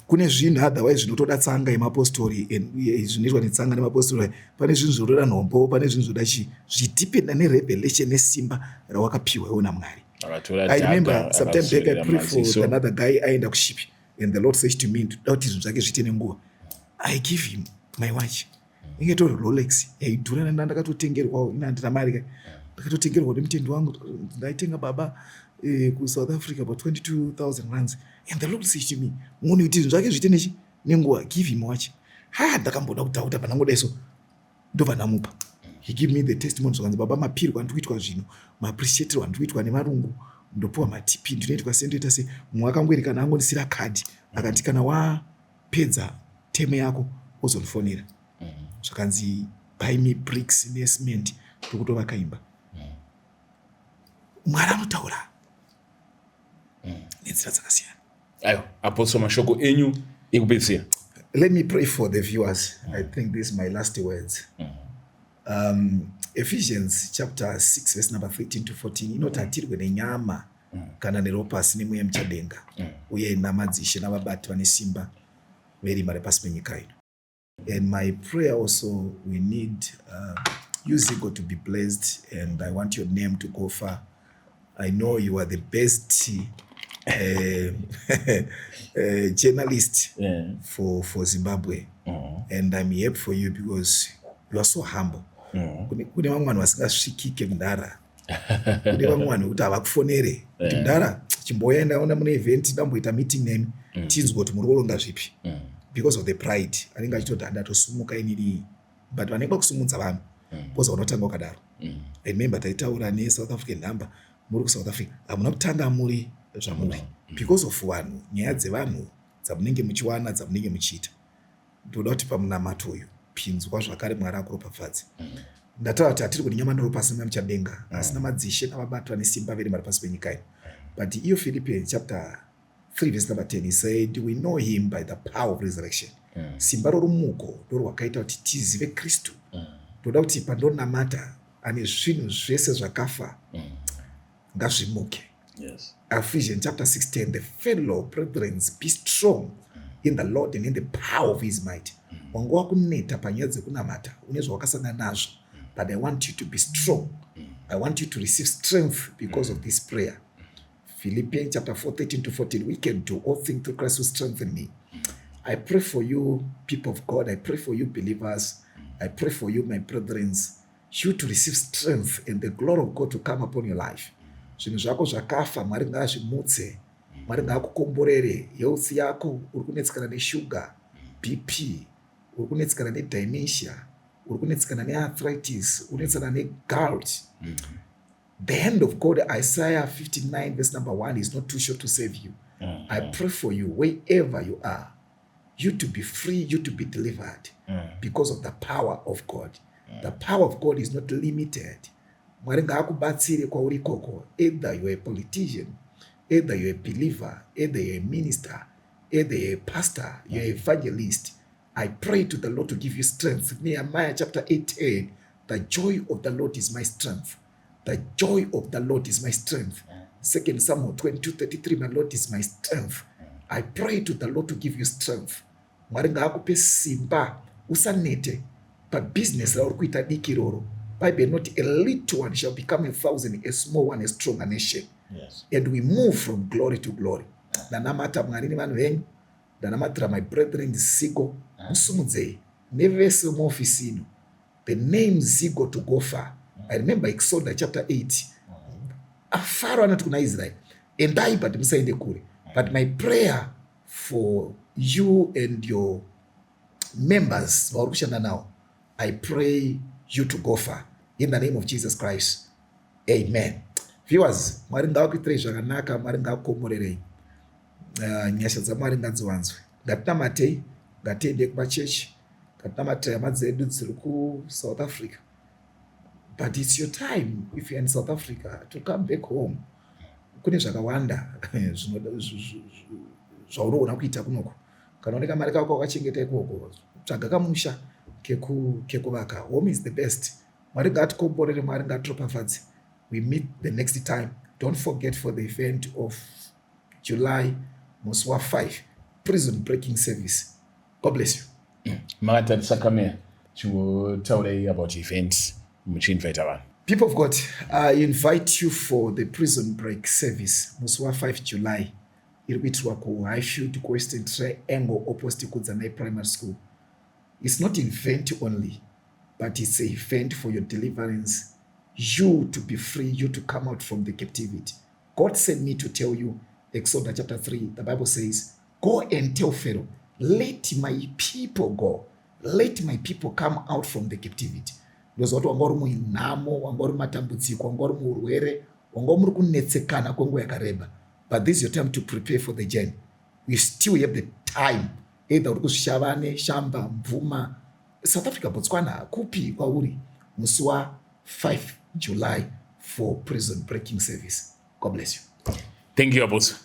Kune zvinhu otherwise zvinotoda tsanga yemapostori, zvinoitwa netsanga nemapostori. Pane zvinhu zvinotoda nhombo, pane zvinhu zvinoda chii, zvidhipenda nerevelation nesimba rawakapiwa iwo naMwari. Akatora I remember dhaga, sometime back I akasungira pray for maziso. another guy aenda kushipi, and the Lord says to me, ndoda kuti zvinhu zvake zviite nenguva. I give him my watch. Inge itori Rolex yaidhura. Ndakatotengerwawo, ina handina mari ka, ndakatotengerwa nemutendi wangu. Ndaitenga, baba, kuSouth Africa pa 22,000 rands. And the Lord says to me, "Munhu, kuti zvinhu zvake zviite nechi nenguva, give him watch." Ha, ndakamboda kudhauta panangodai, so ndobva ndamupa. He give me the testimony. Zvakanzi, "Baba, mapirwa andiri kuitwa zvino, maappreciatirwa andiri kuitwa nevarungu, ndopiwa matipi, ndinoitwa se, ndoita se." Mumwe akangoerekana angondisira kadhi, akati, "Kana wapedza term yako, wozondifonera." Zvakanzi, "Buy me bricks necement, ndokutovaka imba." Mwari anotaura nenzira dzakasiyana. Aiwa, Apostle, mashoko enyu ekupedzisira. Let me pray for the viewers. I think this is my last words. Ephesians chapter 6 verse number 13 to 14 inoti, "Hatirwe nenyama kana neropa, asi nemweya muchadenga, uye namadzishe navabati vane simba verima repasi penyika ino." And my prayer also, we need you, Zigo, to be blessed, and I want your name to go far. I know you are the best journalist for Zimbabwe, and I'm happy for you because you are so humble. Kune vamwe vanhu vasingasvikike, mudhara. Kune vamwe vanhu vekuti havakufonere kuti, "Mudhara, chimboya, ndaona mune event, ndamboita meeting nemi, tinzwe kuti muri kuronga zvipi," because of the pride. Anenge achitoti, "Handatosumuka inini." But vanenge vakusumudza vanhu because vanotanga wakadaro. I remember taitaura neSouth African number, muri kuSouth Africa, hamuna kutanga muri zvamuri because of vanhu, nyaya dzevanhu dzamunenge muchiwana, dzamunenge muchiita. Ndoda kuti pamunamato uyu pinzwa zvakare, Mwari akuropafadze. Ndataura kuti hatiri kuti nyama neropa asina muchadenga, asi namadzishe navabati vane simba verima repasi penyika ino. But iyo Philippians chapter 3 verse number 10, he said we know him by the power of resurrection. Simba rorumuko ndorwakaita kuti tizive Kristu. Ndoda kuti pandonamata, ane zvinhu zvese zvakafa ngazvimuke. Ephesians chapter 6:10, "The fellow brethren, be strong in the Lord and in the power of his might." Wanga wakuneta panyaya dzekunamata, une zvawakasangana nazvo, but I want you to be strong. I want you to receive strength because of this prayer. Philippians chapter 4 13 to 14, "We can do all things through Christ who strengthen me." I pray for you, people of God. I pray for you, believers. I pray for you, my brethren, you to receive strength and the glory of God to come upon your life. Zvinhu zvako zvakafa, Mwari ngaazvimutse. Mwari ngaakukomborere. Health yako, uri kunetsekana neshuga, BP, uri kunetsekana nedementia, uri kunetsekana nearthritis, uri kunetsekana negout, the hand of God, Isaiah 59 verse number 1, is not too short to save you. I pray for you wherever you are, you to be free, you to be delivered because of the power of God. The power of God is not limited. Mwari ngaakubatsire kwauri ikoko. Either you're a politician, either you're a believer, either you're a minister, either you're a pastor, you're an evangelist, I pray to the Lord to give you strength. Nehemiah chapter 8:10, "The joy of the Lord is my strength." The joy of the Lord is my strength. Second Samuel 22:33, "My Lord is my strength." I pray to the Lord to give you strength. Mwari ngaakupe simba, usanete pabhizinesi rauri kuita diki iroro. Bible not, "A little one shall become a thousand, a small one a stronger nation." And we move from glory to glory. Ndanamata, Mwari, nevanhu venyu. Ndanamatira my brethren Zigo, musumudzei nevese muofisi ino, the name Zigo to go far. I remember Exodus chapter 8, aFarao anoti kuna Israel, "Endai, but musaende kure." But my prayer for you and your members vauri kushanda navo, I pray you to go far in the name of Jesus Christ, amen. Viewers, Mwari ngavakuitirei zvakanaka, Mwari ngavakukomborerei. Nyasha dzaMwari ngadziwanzwe. Ngatinamatei, ngatiende kumachechi, ngatinamatei hama dzedu dziri kuSouth Africa. But it's your time, if you're in South Africa, to come back home. Kune zvakawanda zvaunoona kuita kunoko. Kana une kamari kako wakachengeta ikoko, tsvaga kamusha kekuvaka. Home is the best. Mwari ngaatikomborere, Mwari ngaatiropafadze. We meet the next time. Don't forget for the event of July, musi wa5, prison breaking service. God bless you. Makatarisa kamera, chingotaurai about events, muchiinvita vanhu. People of God, I invite you for the prison break service musi wa5 July, iri kuitirwa kuHighfield, kuWestern Triangle, opposite Kudzanai Primary School. It's not event only. But it's a event for your deliverance, you to be free, you to come out from the captivity. God sent me to tell you, Exodus chapter 3, the Bible says, "Go and tell Pharaoh, let my people go. Let my people come out from the captivity." Ndoziva kuti wanga uri muinhamo, wanga uri matambudziko, wanga uri muurwere, wanga muri kunetsekana kwenguva yakareba, but this is your time to prepare for the journey. We still have the time. Either uri kuZvishavane, Shamba, Mvuma, South Africa, Botswana, kupi kwauri, musi wa5 July for prison breaking service. God bless you. Thank you, Apostle.